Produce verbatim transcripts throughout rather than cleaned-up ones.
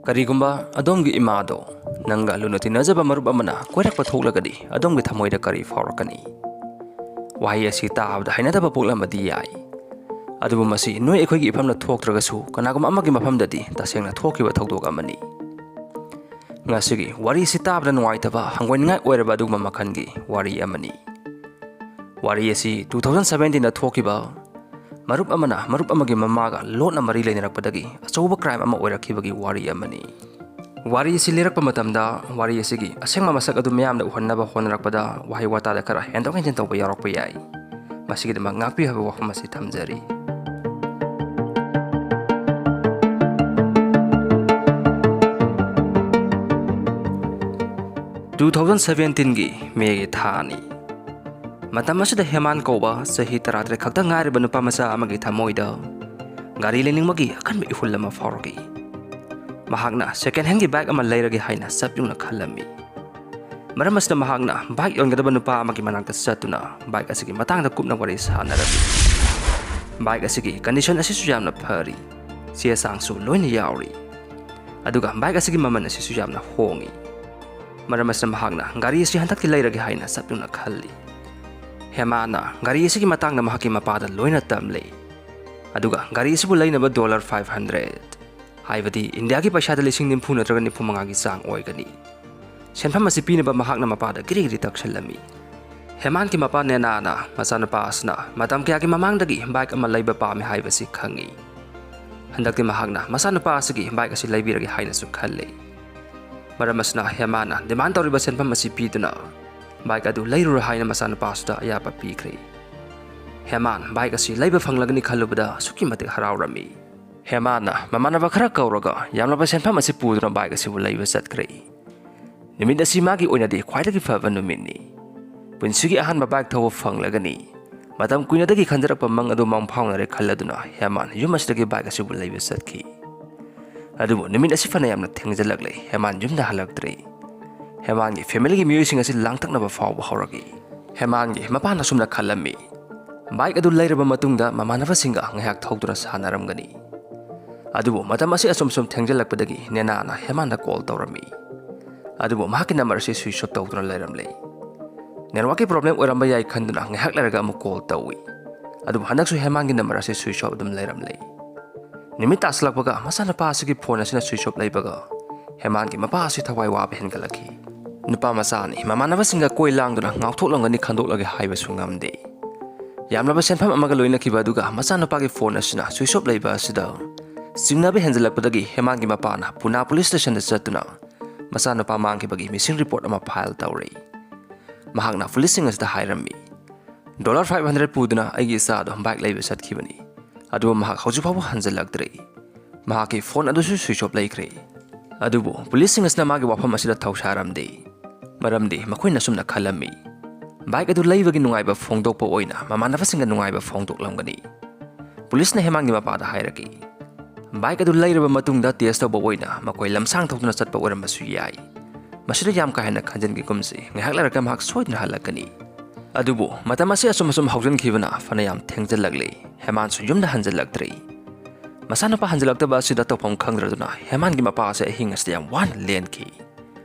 ꯀꯔꯤꯒꯨꯝꯕ ꯑꯗꯣꯝꯒꯤ ꯏꯃꯥꯗꯣ ꯅꯪꯒ ꯂꯨꯅ ꯇꯤꯟꯅꯖꯕ ꯃꯔꯨꯞ ꯑꯃꯅ ꯀꯣꯏꯔꯛꯄ ꯊꯣꯛꯂꯒꯗꯤ ꯑꯗꯣꯝꯒꯤ ꯊꯃꯣꯏꯗ ꯀꯔꯤ ꯐꯥꯎꯔꯛꯀꯅꯤ? ꯋꯥꯍꯩ ꯑꯁꯤ ꯇꯥꯕꯗ ꯍꯩꯅꯗꯕ ꯄꯣꯛꯂꯝꯕꯗꯤ ꯌꯥꯏ, ꯑꯗꯨꯕꯨ ꯃꯁꯤ ꯅꯣꯏ ꯑꯩꯈꯣꯏꯒꯤ ꯏꯐꯝꯗ ꯊꯣꯛꯇ꯭ꯔꯒꯁꯨ ꯀꯅꯥꯒꯨꯝꯕ ꯑꯃꯒꯤ ꯃꯐꯝꯗꯗꯤ ꯇꯁꯦꯡꯅ ꯊꯣꯛꯈꯤꯕ ꯊꯧꯗꯣꯛ ꯑꯃꯅꯤ꯫ ꯉꯁꯤꯒꯤ ꯋꯥꯔꯤ ꯑꯁꯤ ꯇꯥꯕꯗ ꯅꯨꯡꯉꯥꯏꯇꯕ, ꯍꯪꯒꯣꯏꯅꯤꯡꯉꯥꯏ ꯑꯣꯏꯔꯕ ꯑꯗꯨꯒꯨꯝꯕ ꯃꯈꯜꯒꯤ ꯋꯥꯔꯤ ꯑꯃꯅꯤ꯫ ꯋꯥꯔꯤ ꯑꯁꯤ two thousand seventeen ꯊꯣꯛꯈꯤꯕ ꯃꯔꯨꯞ ꯑꯃꯅ ꯃꯔꯨꯞ ꯑꯃꯒꯤ ꯃꯃꯥꯒ ꯂꯣꯠꯅ ꯃꯔꯤ ꯂꯩꯅꯔꯛꯄꯗꯒꯤ ꯑꯆꯧꯕ crime ꯑꯃ ꯑꯣꯏꯔꯛꯈꯤꯕꯒꯤ ꯋꯥꯔꯤ ꯑꯃꯅꯤ꯫ ꯋꯥꯔꯤ ꯑꯁꯤ ꯂꯤꯔꯛꯄ ꯃꯇꯝꯗ ꯋꯥꯔꯤ ꯑꯁꯤꯒꯤ ꯑꯁꯦꯡꯕ ꯃꯁꯛ ꯑꯗꯨ ꯃꯤꯌꯥꯝꯗ ꯎꯍꯟꯅꯕ ꯍꯣꯠꯅꯔꯛꯄꯗ ꯋꯥꯍꯩ ꯋꯥꯇꯥꯗ ꯈꯔ ꯍꯦꯟꯗꯣꯛ ꯍꯦꯟꯖꯤꯟ ꯇꯧꯕ ꯌꯥꯎꯔꯛꯄ ꯌꯥꯏ꯫ ꯃꯁꯤꯒꯤꯗꯃꯛ ꯉꯥꯛꯄꯤꯌꯨ ꯍꯥꯏꯕ ꯋꯥꯐꯝ ꯑꯁꯤ ꯊꯝꯖꯔꯤ꯫ Two thousand seventeenꯒꯤ ꯃꯦꯒꯤ ꯊꯥꯅꯤ꯫ ꯃꯇꯝ ꯑꯁꯤꯗ ꯍꯦꯃꯥꯟ ꯀꯧꯕ ꯆꯍꯤ ꯇꯔꯥꯇꯔꯦꯠ ꯈꯛꯇ ꯉꯥꯏꯔꯤꯕ ꯅꯨꯄꯥ ꯃꯆꯥ ꯑꯃꯒꯤ ꯊꯃꯣꯏꯗ ꯒꯥꯔꯤ ꯂꯩꯅꯤꯡꯕꯒꯤ ꯑꯀꯟꯕ ꯏꯍꯨꯜ ꯑꯃ ꯐꯥꯎꯔꯛꯏ꯫ ꯃꯍꯥꯛꯅ second handꯒꯤ bike ꯑꯃ ꯂꯩꯔꯒꯦ ꯍꯥꯏꯅ ꯆꯞ ꯌꯨꯡꯅ ꯈꯜꯂꯝꯃꯤ꯫ ꯃꯔꯝ ꯑꯁꯤꯅ ꯃꯍꯥꯛꯅ bike ꯌꯣꯟꯒꯗꯕ ꯅꯨꯄꯥ ꯑꯃꯒꯤ ꯃꯅꯥꯛꯇ ꯆꯠꯇꯨꯅ bike ꯑꯁꯤꯒꯤ ꯃꯇꯥꯡꯗ ꯀꯨꯞꯅ ꯋꯥꯔꯤ ꯁꯥꯟꯅꯔꯝꯃꯤ꯫ Bike ꯑꯁꯤꯒꯤ condition ꯑꯁꯤꯁꯨ ꯌꯥꯝꯅ ꯐꯔꯤ, ꯆꯦ ꯆꯥꯡꯁꯨ ꯂꯣꯏꯅ ꯌꯥꯎꯔꯤ, ꯑꯗꯨꯒ bike ꯑꯁꯤꯒꯤ ꯃꯃꯜ ꯑꯁꯤꯁꯨ ꯌꯥꯝꯅ ꯍꯣꯡꯏ꯫ ꯃꯔꯝ ꯑꯁꯤꯅ ꯃꯍꯥꯛꯅ ꯒꯥꯔꯤ ꯑꯁꯤ ꯍꯟꯗꯛꯇꯤ ꯂꯩꯔꯒꯦ ꯍꯥꯏꯅ ꯆꯞ ꯌꯨꯡꯅ ꯈꯜꯂꯤ꯫ ꯍꯦꯃꯥꯟꯅ ꯒꯥꯔꯤ ꯑꯁꯤꯒꯤ ꯃꯇꯥꯡꯗ ꯃꯍꯥꯛꯀꯤ ꯃꯄꯥꯗ ꯂꯣꯏꯅ ꯇꯝꯂꯤ, ꯑꯗꯨꯒ ꯒꯥꯔꯤ ꯑꯁꯤꯕꯨ ꯂꯩꯅꯕ dollar five hundred, ꯍꯥꯏꯕꯗꯤ ꯏꯟꯗꯤꯌꯥꯒꯤ ꯄꯩꯁꯥꯗ ꯂꯤꯁꯤꯡ ꯅꯤꯐꯨ ꯅꯠꯇ꯭ꯔꯒ ꯅꯤꯐꯨ ꯃꯉꯥꯒꯤ ꯆꯥꯡ ꯑꯣꯏꯒꯅꯤ꯫ ꯁꯦꯟꯐꯝ ꯑꯁꯤ ꯄꯤꯅꯕ ꯃꯍꯥꯛꯅ ꯃꯄꯥꯗ ꯒꯤꯔꯤ ꯒꯤꯔꯤ ꯇꯛꯁꯜꯂꯝꯃꯤ꯫ ꯍꯦꯃꯥꯟꯒꯤ ꯃꯄꯥ ꯅꯦꯅꯥꯅ ꯃꯆꯥꯅꯨꯄꯥ ꯑꯁꯤꯅ ꯃꯇꯝ ꯀꯌꯥꯒꯤ ꯃꯃꯥꯡꯗꯒꯤ bike ꯑꯃ ꯂꯩꯕ ꯄꯥꯝꯃꯤ ꯍꯥꯏꯕꯁꯤ ꯈꯪꯏ꯫ ꯍꯟꯗꯛꯇꯤ ꯃꯍꯥꯛꯅ ꯃꯆꯥꯅꯨꯄꯥ ꯑꯁꯤꯒꯤ bike ꯑꯁꯤ ꯂꯩꯕꯤꯔꯒꯦ ꯍꯥꯏꯅꯁꯨ ꯈꯜꯂꯤ꯫ ꯃꯔꯝ ꯑꯁꯤꯅ ꯍꯦꯃꯥꯟꯅ demand ꯇꯧꯔꯤꯕ ꯁꯦꯟꯐꯝ ꯑꯁꯤ ꯄꯤꯗꯨꯅ bike ꯑꯗꯨ ꯂꯩꯔꯨꯔꯣ ꯍꯥꯏꯅ ꯃꯆꯥꯅꯨꯄꯥ ꯑꯁꯤꯗ ꯑꯌꯥꯕ ꯄꯤꯈ꯭ꯔꯦ꯫ ꯍꯦꯃꯥꯟ bike ꯑꯁꯤ ꯂꯩꯕ ꯐꯪꯂꯒꯅꯤ ꯈꯜꯂꯨꯕꯗ ꯑꯁꯨꯛꯀꯤ ꯃꯇꯤꯛ ꯍꯔꯥꯎꯔꯝꯃꯤ꯫ ꯍꯦꯃꯥꯟꯅ ꯃꯃꯥꯟꯅꯕ ꯈꯔ ꯀꯧꯔꯒ ꯌꯥꯝꯂꯕ ꯁꯦꯟꯐꯝ ꯑꯁꯤ ꯄꯨꯗꯨꯅ bike ꯑꯁꯤꯕꯨ ꯂꯩꯕ ꯆꯠꯈ꯭ꯔꯦ꯫ ꯅꯨꯃꯤꯠ ꯑꯁꯤ ꯃꯥꯒꯤ ꯑꯣꯏꯅꯗꯤ ꯈ꯭ꯋꯥꯏꯗꯒꯤ ꯐꯕ ꯅꯨꯃꯤꯠꯅꯤ꯫ ꯄꯨꯟꯁꯤꯒꯤ ꯑꯍꯥꯟꯕ bike ꯊꯧꯕ ꯐꯪꯂꯒꯅꯤ꯫ ꯃꯇꯝ ꯀꯨꯏꯅꯗꯒꯤ ꯈꯟꯖꯔꯛꯄ ꯃꯪ ꯑꯗꯨ ꯃꯪ ꯐꯥꯎꯅꯔꯦ ꯈꯜꯂꯗꯨꯅ ꯍꯦꯃꯥꯟ ꯌꯨꯝ ꯑꯁꯤꯗꯒꯤ bike ꯑꯁꯤꯕꯨ ꯂꯩꯕ ꯆꯠꯈꯤ꯫ ꯑꯗꯨꯕꯨ ꯅꯨꯃꯤꯠ ꯑꯁꯤ ꯐꯅ ꯌꯥꯝꯅ ꯊꯦꯡꯖꯤꯜꯂꯛꯂꯦ, ꯍꯦꯃꯥꯟ ꯌꯨꯝꯗ ꯍꯜꯂꯛꯇ꯭ꯔꯦ꯫ ꯍꯦꯃꯥꯟꯒꯤ familyꯒꯤ ꯃꯤꯑꯣꯏꯁꯤꯡ ꯑꯁꯤ ꯂꯥꯡꯇꯛꯅꯕ ꯐꯥꯎꯕ ꯍꯧꯔꯛꯏ꯫ ꯍꯦꯃꯥꯟꯒꯤ ꯃꯄꯥꯅ ꯑꯁꯨꯝꯅ ꯈꯜꯂꯝꯃꯤ, bike ꯑꯗꯨ ꯂꯩꯔꯕ ꯃꯇꯨꯡꯗ ꯃꯃꯥꯟꯅꯕꯁꯤꯡꯒ ꯉꯥꯏꯍꯥꯛ ꯊꯧꯗꯨꯅ ꯁꯥꯟꯅꯔꯝꯒꯅꯤ꯫ ꯑꯗꯨꯕꯨ ꯃꯇꯝ ꯑꯁꯤ ꯑꯁꯨꯝ ꯁꯨꯝ ꯊꯦꯡꯖꯤꯜꯂꯛꯄꯗꯒꯤ ꯅꯦꯅꯥꯅ ꯍꯦꯃꯥꯟꯗ ꯀꯣꯜ ꯇꯧꯔꯝꯃꯤ꯫ ꯑꯗꯨꯕꯨ ꯃꯍꯥꯛꯀꯤ ꯅꯝꯕꯔ ꯑꯁꯤ ꯁ꯭ꯋꯤꯆ ꯑꯣꯐ ꯇꯧꯗꯨꯅ ꯂꯩꯔꯝꯂꯦ꯫ ꯅꯦꯠꯋꯥꯔꯛꯀꯤ ꯄ꯭ꯔꯣꯕ꯭ꯂꯦꯝ ꯑꯣꯏꯔꯝꯕ ꯌꯥꯏ ꯈꯟꯗꯨꯅ ꯉꯥꯏꯍꯥꯛ ꯂꯩꯔꯒ ꯑꯃꯨꯛ ꯀꯣꯜ ꯇꯧꯏ꯫ ꯑꯗꯨꯕꯨ ꯍꯟꯗꯛꯁꯨ ꯍꯦꯃꯥꯟꯒꯤ ꯅꯝꯕꯔ ꯑꯁꯤ ꯁ꯭ꯋꯤꯆ ꯑꯣꯐ ꯑꯗꯨꯝ ꯂꯩꯔꯝꯂꯦ꯫ ꯅꯨꯃꯤꯠ ꯇꯥꯁꯤꯜꯂꯛꯄꯒ ꯃꯆꯥꯅꯨꯄꯥ ꯑꯁꯤꯒꯤ ꯐꯣꯟ ꯑꯁꯤꯅ ꯁ꯭ꯋꯤꯆ ꯑꯣꯐ ꯂꯩꯕꯒ ꯍꯦꯃꯥꯟꯒꯤ ꯃꯄꯥ ꯑꯁꯤ ꯊꯋꯥꯏ ꯋꯥꯕ ꯍꯦꯟꯒꯠꯂꯛꯈꯤ꯫ ꯅꯨꯄꯥ ꯃꯆꯥ ꯑꯅꯤ ꯃꯃꯥꯟꯅꯕꯁꯤꯡꯒ ꯀꯣꯏ ꯂꯥꯡꯗꯨꯅ ꯉꯥꯎꯊꯣꯛꯂꯝꯒꯅꯤ ꯈꯟꯗꯣꯛꯂꯒꯦ ꯍꯥꯏꯕꯁꯨ ꯉꯝꯗꯦ꯫ ꯌꯥꯝꯂꯕ ꯁꯦꯟꯐꯝ ꯑꯃꯒ ꯂꯣꯏꯅꯈꯤꯕ ꯑꯗꯨꯒ ꯃꯆꯥꯅꯨꯄꯥꯒꯤ ꯐꯣꯟ ꯑꯁꯤꯅ ꯁ꯭ꯋꯤꯆ ꯑꯣꯐ ꯂꯩꯕ ꯑꯁꯤꯗ ꯆꯤꯡꯅꯕ ꯍꯦꯟꯖꯜꯂꯛꯄꯗꯒꯤ ꯍꯦꯃꯥꯟꯒꯤ ꯃꯄꯥꯅ ꯄꯨꯅꯥ ꯄꯨꯂꯤꯁ ꯁ꯭ꯇꯦꯁꯟꯗ ꯆꯠꯇꯨꯅ ꯃꯆꯥꯅꯨꯄꯥ ꯃꯥꯡꯈꯤꯕꯒꯤ ꯃꯤꯁꯤꯡ ꯔꯤꯄꯣꯔꯠ ꯑꯃ ꯐꯥꯏꯜ ꯇꯧꯔꯦ꯫ ꯃꯍꯥꯛꯅ ꯄꯨꯂꯤꯁꯁꯤꯡ ꯑꯁꯤꯗ ꯍꯥꯏꯔꯝꯃꯤ, "ꯗꯣꯂꯔ ꯐꯥꯏꯚ ꯍꯟꯗ꯭ꯔꯦꯠ ꯄꯨꯗꯨꯅ ꯑꯩꯒꯤ ꯏꯆꯥꯗꯣ ꯕꯥꯏꯛ ꯂꯩꯕ ꯆꯠꯈꯤꯕꯅꯤ, ꯑꯗꯨꯕꯨ ꯃꯍꯥꯛ ꯍꯧꯖꯤꯛ ꯐꯥꯎꯕ ꯍꯟꯖꯜꯂꯛꯇ꯭ꯔꯤ꯫ ꯃꯍꯥꯛꯀꯤ ꯐꯣꯟ ꯑꯗꯨꯁꯨ ꯁ꯭ꯋꯤꯆ ꯑꯣꯐ ꯂꯩꯈ꯭ꯔꯦ"꯫ ꯑꯗꯨꯕꯨ ꯄꯨꯂꯤꯁꯁꯤꯡ ꯑꯁꯤꯅ ꯃꯥꯒꯤ ꯋꯥꯐꯝ ꯑꯁꯤꯗ ꯊꯧꯁꯥꯔꯝꯗꯦ, ꯃꯔꯝꯗꯤ ꯃꯈꯣꯏꯅ ꯑꯁꯨꯝꯅ ꯈꯜꯂꯝꯃꯤ, ꯕꯥꯏꯛ ꯑꯗꯨ ꯂꯩꯕꯒꯤ ꯅꯨꯡꯉꯥꯏꯕ ꯐꯣꯡꯗꯣꯛꯄ ꯑꯣꯏꯅ ꯃꯃꯥꯟꯅꯕꯁꯤꯡꯒ ꯅꯨꯡꯉꯥꯏꯕ ꯐꯣꯡꯗꯣꯛꯂꯝꯒꯅꯤ꯫ ꯄꯨꯂꯤꯁꯅ ꯍꯦꯃꯥꯟꯒꯤ ꯃꯄꯥꯗ ꯍꯥꯏꯔꯛꯏ, "ꯕꯥꯏꯛ ꯑꯗꯨ ꯂꯩꯔꯕ ꯃꯇꯨꯡꯗ ꯇꯦꯁ ꯇꯧꯕ ꯑꯣꯏꯅ ꯃꯈꯣꯏ ꯂꯝꯁꯥꯡ ꯊꯧꯗꯨꯅ ꯆꯠꯄ ꯑꯣꯏꯔꯝꯕꯁꯨ ꯌꯥꯏ꯫ ꯃꯁꯤꯗ ꯌꯥꯝ ꯀꯥ ꯍꯦꯟꯅ ꯈꯟꯖꯤꯟꯈꯤꯒꯨꯝꯁꯤ, ꯉꯥꯏꯍꯥꯛ ꯂꯩꯔꯒ ꯃꯍꯥꯛ ꯁꯣꯏꯗꯅ ꯍꯜꯂꯛꯀꯅꯤ"꯫ ꯑꯗꯨꯕꯨ ꯃꯇꯝ ꯑꯁꯤ ꯑꯁꯨꯝ ꯑꯁꯨꯝ ꯍꯧꯖꯤꯟꯈꯤꯕꯅ ꯐꯅꯌꯥꯝ ꯊꯦꯡꯖꯤꯜꯂꯛꯂꯦ꯫ ꯍꯦꯃꯥꯟꯁꯨ ꯌꯨꯝꯗ ꯍꯟꯖꯤꯜꯂꯛꯇ꯭ꯔꯤ꯫ ꯃꯆꯥꯅꯨꯄꯥ ꯍꯟꯖꯤꯜꯂꯛꯇꯕ ꯑꯁꯤꯗ ꯇꯧꯐꯝ ꯈꯪꯗ꯭ꯔꯗꯨꯅ ꯍꯦꯃꯥꯟꯒꯤ ꯃꯄꯥ ꯑꯁꯤ ꯑꯍꯤꯡ ꯑꯁꯤꯗ ꯌꯥꯝ ꯋꯥꯅ ꯂꯦꯟꯈꯤ꯫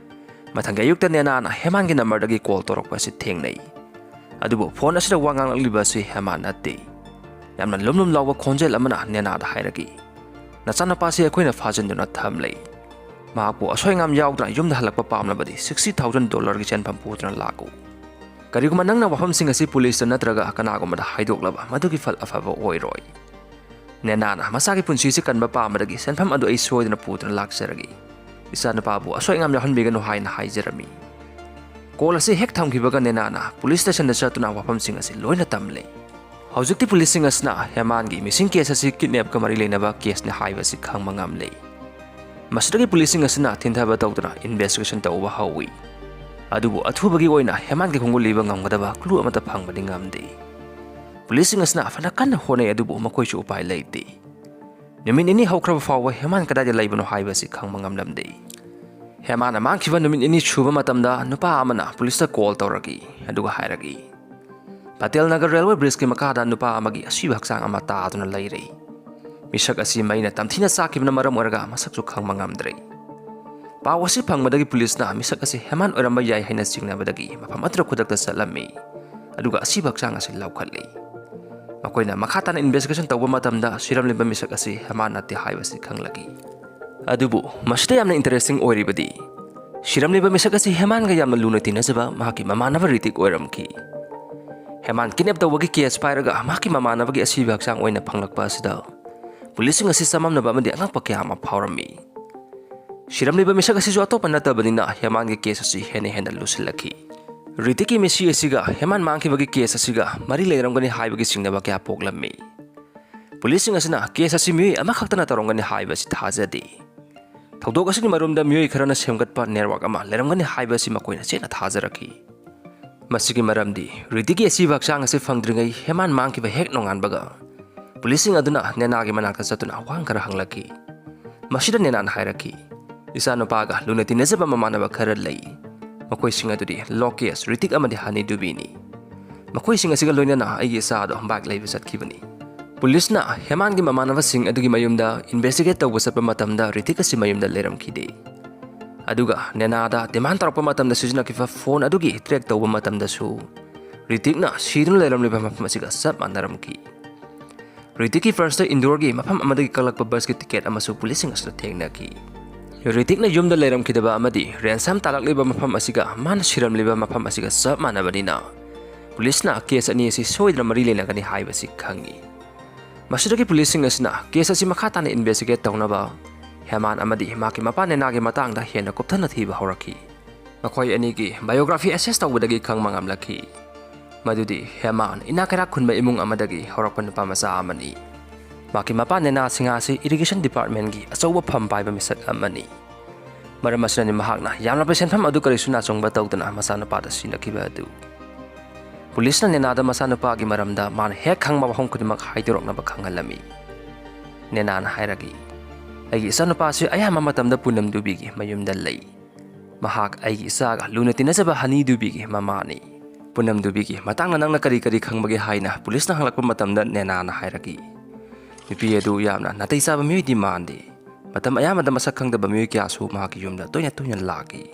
ꯃꯊꯪꯒꯤ ꯑꯌꯨꯛꯇ ꯅꯦꯅꯥꯅ ꯍꯦꯃꯥꯟꯒꯤ ꯅꯝꯕꯔꯗꯒꯤ ꯀꯣꯜ ꯇꯧꯔꯛꯄ ꯑꯁꯤ ꯊꯦꯡꯅꯩ꯫ ꯑꯗꯨꯕꯨ ꯐꯣꯟ ꯑꯁꯤꯗ ꯋꯥ ꯉꯥꯡꯂꯛꯂꯤꯕ ꯑꯁꯤ ꯍꯦꯃꯥꯟ ꯅꯠꯇꯦ꯫ ꯌꯥꯝꯅ ꯂꯨꯝ ꯂꯨꯝ ꯂꯥꯎꯕ ꯈꯣꯟꯖꯦꯜ ꯑꯃꯅ ꯅꯦꯅꯥꯗ ꯍꯥꯏꯔꯛꯏ, "ꯅꯆꯥꯅꯨꯄꯥꯁꯤ ꯑꯩꯈꯣꯏꯅ ꯐꯥꯖꯤꯟꯗꯨꯅ ꯊꯝꯂꯦ꯫ ꯃꯍꯥꯛꯄꯨ ꯑꯁꯣꯏ ꯑꯉꯥꯝ ꯌꯥꯎꯗꯅ ꯌꯨꯝꯗ ꯍꯜꯂꯛꯄ ꯄꯥꯝꯂꯕꯗꯤ ꯁꯤꯛꯁꯇꯤ ꯊꯥꯎꯖꯟ ꯗꯣꯂꯔꯒꯤ ꯁꯦꯟꯐꯝ ꯄꯨꯗꯨꯅ ꯂꯥꯛꯎ꯫ ꯀꯔꯤꯒꯨꯝꯕ ꯅꯪꯅ ꯋꯥꯐꯝꯁꯤꯡ ꯑꯁꯤ ꯄꯨꯂꯤꯁꯇ ꯅꯠꯇ꯭ꯔꯒ ꯀꯅꯥꯒꯨꯝꯕꯗ ꯍꯥꯏꯗꯣꯛꯂꯕ ꯃꯗꯨꯒꯤ ꯐꯜ ꯑꯐꯕ ꯑꯣꯏꯔꯣꯏ꯫ ꯅꯦꯅꯥꯅ ꯃꯆꯥꯒꯤ ꯄꯨꯟꯁꯤꯁꯤ ꯀꯟꯕ ꯄꯥꯝꯕꯗꯒꯤ ꯁꯦꯟꯐꯝ ꯑꯗꯨ ꯑꯩ ꯁꯣꯏꯗꯅ ꯄꯨꯗꯨꯅ ꯂꯥꯛꯆꯔꯒꯦ꯫ ꯏꯆꯥꯅꯨꯄꯥꯕꯨ ꯑꯁꯣꯏ ꯑꯉꯥꯝ ꯌꯥꯎꯍꯟꯕꯤꯒꯅꯨ" ꯍꯥꯏꯅ ꯍꯥꯏꯖꯔꯝꯃꯤ꯫ ꯀꯣꯜ ꯑꯁꯤ ꯍꯦꯛ ꯊꯝꯈꯤꯕꯒ ꯅꯦꯅꯥꯅ ꯄꯨꯂꯤꯁ ꯁ꯭ꯇꯦꯁꯟꯗ ꯆꯠꯇꯨꯅ ꯋꯥꯐꯝꯁꯤꯡ ꯑꯁꯤ ꯂꯣꯏꯅ ꯇꯝꯂꯦ꯫ ꯍꯧꯖꯤꯛꯇꯤ ꯄꯨꯂꯤꯁꯁꯤꯡ ꯑꯁꯤꯅ ꯍꯦꯃꯥꯟꯒꯤ ꯃꯤꯁꯤꯡ ꯀꯦꯁ ꯑꯁꯤ ꯀꯤꯗꯅꯦꯞꯀ ꯃꯔꯤ ꯂꯩꯅꯕ ꯀꯦꯁꯅꯤ ꯍꯥꯏꯕꯁꯤ ꯈꯪꯕ ꯉꯝꯂꯦ꯫ ꯃꯁꯤꯗꯒꯤ ꯄꯨꯂꯤꯁꯁꯤꯡ ꯑꯁꯤꯅ ꯊꯤꯟꯊꯕ ꯇꯧꯗꯨꯅ ꯏꯟꯚꯦꯁꯇꯤꯒꯦꯁꯟ ꯇꯧꯕ ꯍꯧꯏ꯫ ꯑꯗꯨꯕꯨ ꯑꯊꯨꯕꯒꯤ ꯑꯣꯏꯅ ꯍꯦꯃꯥꯟꯒꯤ ꯈꯣꯡꯒꯨꯜ ꯂꯤꯕ ꯉꯝꯒꯗꯕ ꯀ꯭ꯂꯨ ꯑꯃꯠꯇ ꯐꯪꯕꯗꯤ ꯉꯝꯗꯦ꯫ ꯄꯨꯂꯤꯁꯁꯤꯡ ꯑꯁꯤꯅ ꯐꯅ ꯀꯟꯅ ꯍꯣꯠꯅꯩ, ꯑꯗꯨꯕꯨ ꯃꯈꯣꯏꯁꯨ ꯎꯄꯥꯏ ꯂꯩꯇꯦ꯫ ꯅꯨꯃꯤꯠ ꯅꯤꯅꯤ ꯍꯧꯈ꯭ꯔꯕ ꯐꯥꯎꯕ ꯍꯦꯃꯥꯟ ꯀꯗꯥꯏꯗ ꯂꯩꯕꯅꯣ ꯍꯥꯏꯕꯁꯤ ꯈꯪꯕ ꯉꯝꯂꯝꯗꯦ꯫ ꯍꯦꯃꯥꯟꯅ ꯃꯥꯡꯈꯤꯕ ꯅꯨꯃꯤꯠ ꯅꯤꯅꯤ ꯁꯨꯕ ꯃꯇꯝꯗ ꯅꯨꯄꯥ ꯑꯃꯅ ꯄꯨꯂꯤꯁꯇ ꯀꯣꯜ ꯇꯧꯔꯛꯏ, ꯑꯗꯨꯒ ꯍꯥꯏꯔꯛꯏ, "ꯄꯇꯦꯜ ꯅꯒꯔ ꯔꯦꯜꯋꯦ ꯕ꯭ꯔꯤꯖꯀꯤ ꯃꯈꯥꯗ ꯅꯨꯄꯥ ꯑꯃꯒꯤ ꯑꯁꯤꯕ ꯍꯛꯆꯥꯡ ꯑꯃ ꯇꯥꯗꯨꯅ ꯂꯩꯔꯦ"꯫ ꯃꯤꯁꯛ ꯑꯁꯤ ꯃꯩꯅ ꯇꯝꯊꯤꯅ ꯆꯥꯛꯈꯤꯕꯅ ꯃꯔꯝ ꯑꯣꯏꯔꯒ ꯃꯁꯛꯁꯨ ꯈꯪꯕ ꯉꯝꯗ꯭ꯔꯦ꯫ ꯄꯥꯎ ꯑꯁꯤ ꯐꯪꯕꯗꯒꯤ ꯄꯨꯂꯤꯁꯅ ꯃꯤꯁꯛ ꯑꯁꯤ ꯍꯦꯃꯥꯟ ꯑꯣꯏꯔꯝꯕ ꯌꯥꯏ ꯍꯥꯏꯅ ꯆꯤꯡꯅꯕꯗꯒꯤ ꯃꯐꯝ ꯑꯗꯨꯗ ꯈꯨꯗꯛꯇ ꯆꯠꯂꯝꯃꯤ꯫ ꯑꯗꯨꯒ ꯑꯁꯤꯕ ꯍꯛꯆꯥꯡ ꯑꯁꯤ ꯂꯧꯈꯠꯂꯤ꯫ ꯃꯈꯣꯏꯅ ꯃꯈꯥ ꯇꯥꯅ ꯏꯟꯚꯦꯁꯇꯤꯒꯦꯁꯟ ꯇꯧꯕ ꯃꯇꯝꯗ ꯁꯤꯔꯝꯂꯤꯕ ꯃꯤꯁꯛ ꯑꯁꯤ ꯍꯦꯃꯥꯟ ꯅꯠꯇꯦ ꯍꯥꯏꯕꯁꯤ ꯈꯪꯂꯛꯏ꯫ ꯑꯗꯨꯕꯨ ꯃꯁꯤꯗ ꯌꯥꯝꯅ ꯏꯟꯇꯔꯦꯁꯇꯤꯡ ꯑꯣꯏꯔꯤꯕꯗꯤ, ꯁꯤꯔꯝꯂꯤꯕ ꯃꯤꯁꯛ ꯑꯁꯤ ꯍꯦꯃꯥꯟꯒ ꯌꯥꯝꯅ ꯂꯨꯅ ꯇꯤꯟꯅꯖꯕ ꯃꯍꯥꯛꯀꯤ ꯃꯃꯥꯟꯅꯕ ꯔꯤꯇꯤꯛ ꯑꯣꯏꯔꯝꯈꯤ꯫ ꯍꯦꯃꯥꯟ ꯀꯤꯗꯅꯦꯞ ꯇꯧꯕꯒꯤ ꯀꯦꯁ ꯄꯥꯏꯔꯒ ꯃꯍꯥꯛꯀꯤ ꯃꯃꯥꯟꯅꯕꯒꯤ ꯑꯁꯤꯕ ꯍꯛꯆꯥꯡ ꯑꯣꯏꯅ ꯐꯪꯂꯛꯄ ꯑꯁꯤꯗ ꯄꯨꯂꯤꯁꯁꯤꯡ ꯑꯁꯤ ꯆꯃꯝꯅꯕ ꯑꯃꯗꯤ ꯑꯉꯛꯄ ꯀꯌꯥ ꯑꯃ ꯐꯥꯎꯔꯝꯃꯤ꯫ ꯁꯤꯔꯝꯂꯤꯕ ꯃꯤꯁꯛ ꯑꯁꯤꯁꯨ ꯑꯇꯣꯞꯄ ꯅꯠꯇꯕꯅꯤꯅ ꯍꯦꯃꯥꯟꯒꯤ ꯀꯦꯁ ꯑꯁꯤ ꯍꯦꯟꯅ ꯍꯦꯟꯅ ꯂꯨꯁꯤꯜꯂꯛꯈꯤ꯫ ꯔꯤꯇꯤꯛꯀꯤ ꯃꯤꯁꯤ ꯑꯁꯤꯒ ꯍꯦꯃꯥꯟ ꯃꯥꯡꯈꯤꯕꯒꯤ ꯀꯦꯁ ꯑꯁꯤꯒ ꯃꯔꯤ ꯂꯩꯔꯝꯒꯅꯤ ꯍꯥꯏꯕꯒꯤ ꯆꯤꯡꯅꯕ ꯀꯌꯥ ꯄꯣꯛꯂꯝꯃꯤ꯫ ꯄꯨꯂꯤꯁꯁꯤꯡ ꯑꯁꯤꯅ ꯀꯦꯁ ꯑꯁꯤ ꯃꯤꯑꯣꯏ ꯑꯃꯈꯛꯇꯅ ꯇꯧꯔꯝꯒꯅꯤ ꯍꯥꯏꯕꯁꯤ ꯊꯥꯖꯗꯦ꯫ ꯊꯧꯗꯣꯛ ꯑꯁꯤꯒꯤ ꯃꯔꯨꯝꯗ ꯃꯤꯑꯣꯏ ꯈꯔꯅ ꯁꯦꯝꯒꯠꯄ ꯅꯦꯠꯋꯥꯔꯛ ꯑꯃ ꯂꯩꯔꯝꯒꯅꯤ ꯍꯥꯏꯕꯁꯤ ꯃꯈꯣꯏꯅ ꯆꯦꯠꯅ ꯊꯥꯖꯔꯛꯈꯤ꯫ ꯃꯁꯤꯒꯤ ꯃꯔꯝꯗꯤ ꯔꯤꯇꯤꯛꯀꯤ ꯑꯁꯤꯕ ꯍꯛꯆꯥꯡ ꯑꯁꯤ ꯐꯪꯗ꯭ꯔꯤꯉꯩ ꯍꯦꯃꯥꯟ ꯃꯥꯡꯈꯤꯕ ꯍꯦꯛ ꯅꯣꯡꯉꯥꯟꯕꯒ ꯄꯨꯂꯤꯁꯁꯤꯡ ꯑꯗꯨꯅ ꯅꯦꯅꯥꯒꯤ ꯃꯅꯥꯛꯇ ꯆꯠꯇꯨꯅ ꯋꯥꯍꯪ ꯈꯔ ꯍꯪꯂꯛꯈꯤ꯫ ꯃꯁꯤꯗ ꯅꯦꯅꯥꯅ ꯍꯥꯏꯔꯛꯈꯤ, "ꯏꯆꯥꯅꯨꯄꯥꯒ ꯂꯨꯅ ꯇꯤꯟꯅꯖꯕ ꯃꯃꯥꯟꯅꯕ ꯈꯔ ꯂꯩ꯫ ꯃꯈꯣꯏꯁꯤꯡ ꯑꯗꯨꯗꯤ ꯂꯣꯀꯦꯁ, ꯔꯤꯇꯤꯛ ꯑꯃꯗꯤ ꯍꯅꯤ ꯗꯨꯕꯤꯅꯤ꯫ ꯃꯈꯣꯏꯁꯤꯡ ꯑꯁꯤꯒ ꯂꯣꯏꯅꯅ ꯑꯩꯒꯤ ꯏꯆꯥ ꯑꯗꯣ ꯕꯥꯏꯛ ꯂꯩꯕ ꯆꯠꯈꯤꯕꯅꯤ꯫" ꯄꯨꯂꯤꯁꯅ ꯍꯦꯃꯥꯟꯒꯤ ꯃꯃꯥꯟꯅꯕꯁꯤꯡ ꯑꯗꯨꯒꯤ ꯃꯌꯨꯝꯗ ꯏꯟꯚꯦꯁꯇꯤꯒꯦꯠ ꯇꯧꯕ ꯆꯠꯄ ꯃꯇꯝꯗ ꯔꯤꯇꯤꯛ ꯑꯁꯤ ꯃꯌꯨꯝꯗ ꯂꯩꯔꯝꯈꯤꯗꯦ꯫ ꯑꯗꯨꯒ ꯅꯦꯅꯥꯗ ꯗꯤꯃꯥꯟ ꯇꯧꯔꯛꯄ ꯃꯇꯝꯗ ꯁꯤꯖꯤꯟꯅꯈꯤꯕ ꯐꯣꯟ ꯑꯗꯨꯒꯤ ꯇ꯭ꯔꯦꯛ ꯇꯧꯕ ꯃꯇꯝꯗꯁꯨ ꯔꯤꯇꯤꯛꯅ ꯁꯤꯗꯨꯅ ꯂꯩꯔꯝꯂꯤꯕ ꯃꯐꯝ ꯑꯁꯤꯒ ꯆꯞ ꯃꯥꯟꯅꯔꯝꯈꯤ꯫ ꯔꯤꯇꯤꯛꯀꯤ ꯐꯥꯔꯁꯇ ꯏꯟꯗꯣꯔꯒꯤ ꯃꯐꯝ ꯑꯃꯗꯒꯤ ꯀꯛꯂꯛꯄ ꯕꯁꯀꯤ ꯇꯤꯀꯦꯠ ꯑꯃꯁꯨ ꯄꯨꯂꯤꯁꯁꯤꯡ ꯑꯁꯤꯅ ꯊꯦꯡꯅꯈꯤ꯫ ꯔꯤꯇꯤꯛꯅ ꯌꯨꯝꯗ ꯂꯩꯔꯝꯈꯤꯗꯕ ꯑꯃꯗꯤ ꯔꯦꯟꯁꯝ ꯇꯥꯂꯛꯂꯤꯕ ꯃꯐꯝ ꯑꯁꯤꯒ ꯃꯥꯅ ꯁꯤꯔꯝꯂꯤꯕ ꯃꯐꯝ ꯑꯁꯤꯒ ꯆꯞ ꯃꯥꯟꯅꯕꯅꯤꯅ ꯄꯨꯂꯤꯁꯅ ꯀꯦꯁ ꯑꯅꯤ ꯑꯁꯤ ꯁꯣꯏꯗꯅ ꯃꯔꯤ ꯂꯩꯅꯒꯅꯤ ꯍꯥꯏꯕꯁꯤ ꯈꯪꯏ꯫ ꯃꯁꯤꯗꯒꯤ ꯄꯨꯂꯤꯁꯁꯤꯡ ꯑꯁꯤꯅ ꯀꯦꯁ ꯑꯁꯤ ꯃꯈꯥ ꯇꯥꯅ ꯏꯟꯚꯦꯁꯇꯤꯒꯦꯠ ꯇꯧꯅꯕ ꯍꯦꯃꯥꯟ ꯑꯃꯗꯤ ꯃꯍꯥꯛꯀꯤ ꯃꯄꯥ ꯅꯦꯅꯥꯒꯤ ꯃꯇꯥꯡꯗ ꯍꯦꯟꯅ ꯀꯨꯞꯊꯅ ꯊꯤꯕ ꯍꯧꯔꯛꯈꯤ꯫ ꯃꯈꯣꯏ ꯑꯅꯤꯒꯤ ꯕꯥꯏꯑꯣꯒ꯭ꯔꯥꯐꯤ ꯑꯦꯁꯦꯁ ꯇꯧꯕꯗꯒꯤ ꯈꯪꯕ ꯉꯝꯂꯛꯈꯤ ꯃꯗꯨꯗꯤ ꯍꯦꯃꯥꯟ ꯏꯅꯥꯛ ꯀꯩꯔꯥꯛ ꯈꯨꯟꯕ ꯏꯃꯨꯡ ꯑꯃꯗꯒꯤ ꯍꯧꯔꯛꯄ ꯅꯨꯄꯥ ꯃꯆꯥ ꯑꯃꯅꯤ꯫ ꯃꯍꯥꯛꯀꯤ ꯃꯄꯥ ꯅꯦꯅꯥ ꯁꯤꯡꯍꯥ ꯑꯁꯤ ꯏꯔꯤꯒꯦꯁꯟ ꯗꯤꯄꯥꯔꯠꯃꯦꯟꯒꯤ ꯑꯆꯧꯕ ꯐꯝ ꯄꯥꯏꯕ ꯃꯤꯁꯛ ꯑꯃꯅꯤ꯫ ꯃꯔꯝ ꯑꯁꯤꯅꯅꯤ ꯃꯍꯥꯛꯅ ꯌꯥꯝꯂꯕ ꯁꯦꯟꯐꯝ ꯑꯗꯨ ꯀꯔꯤꯁꯨ ꯅꯥꯆꯣꯡꯕ ꯇꯧꯗꯅ ꯃꯆꯥꯅꯨꯄꯥꯗ ꯁꯤꯟꯅꯈꯤꯕ ꯑꯗꯨ꯫ ꯄꯨꯂꯤꯁꯅ ꯅꯦꯅꯥꯗ ꯃꯆꯥꯅꯨꯄꯥꯒꯤ ꯃꯔꯝꯗ ꯃꯥꯅ ꯍꯦꯛ ꯈꯪꯕ ꯋꯥꯐꯝ ꯈꯨꯗꯤꯡꯃꯛ ꯍꯥꯏꯗꯣꯔꯛꯅꯕ ꯈꯪꯍꯜꯂꯝꯃꯤ꯫ ꯅꯦꯅꯥꯅ ꯍꯥꯏꯔꯛꯏ, "ꯑꯩꯒꯤ ꯏꯆꯥꯅꯨꯄꯥꯁꯤ ꯑꯌꯥꯝꯕ ꯃꯇꯝꯗ ꯄꯨꯅꯝ ꯗꯨꯕꯤꯒꯤ ꯃꯌꯨꯝꯗ ꯂꯩ꯫ ꯃꯍꯥꯛ ꯑꯩꯒꯤ ꯏꯆꯥꯒ ꯂꯨꯅ ꯇꯤꯟꯅꯖꯕ ꯍꯅꯤ ꯗꯨꯕꯤꯒꯤ ꯃꯃꯥꯅꯤ꯫" ꯄꯨꯅꯝ ꯗꯨꯕꯤꯒꯤ ꯃꯇꯥꯡꯗ ꯅꯪꯅ ꯀꯔꯤ ꯀꯔꯤ ꯈꯪꯕꯒꯦ ꯍꯥꯏꯅ ꯄꯨꯂꯤꯁꯅ ꯍꯪꯂꯛꯄ ꯃꯇꯝꯗ ꯅꯦꯅꯥꯅ ꯍꯥꯏꯔꯛꯏ, ꯅꯨꯄꯤ ꯑꯗꯨ ꯌꯥꯝꯅ ꯅꯥꯇꯩ ꯆꯥꯕ ꯃꯤꯑꯣꯏꯗꯤ ꯃꯥꯟꯗꯦ꯫ ꯃꯇꯝ ꯑꯌꯥꯝꯕꯗ ꯃꯁꯛ ꯈꯪꯗꯕ ꯃꯤꯑꯣꯏ ꯀꯌꯥꯁꯨ ꯃꯍꯥꯛꯀꯤ ꯌꯨꯝꯗ ꯇꯣꯏꯅ ꯇꯣꯏꯅ ꯂꯥꯛꯏ꯫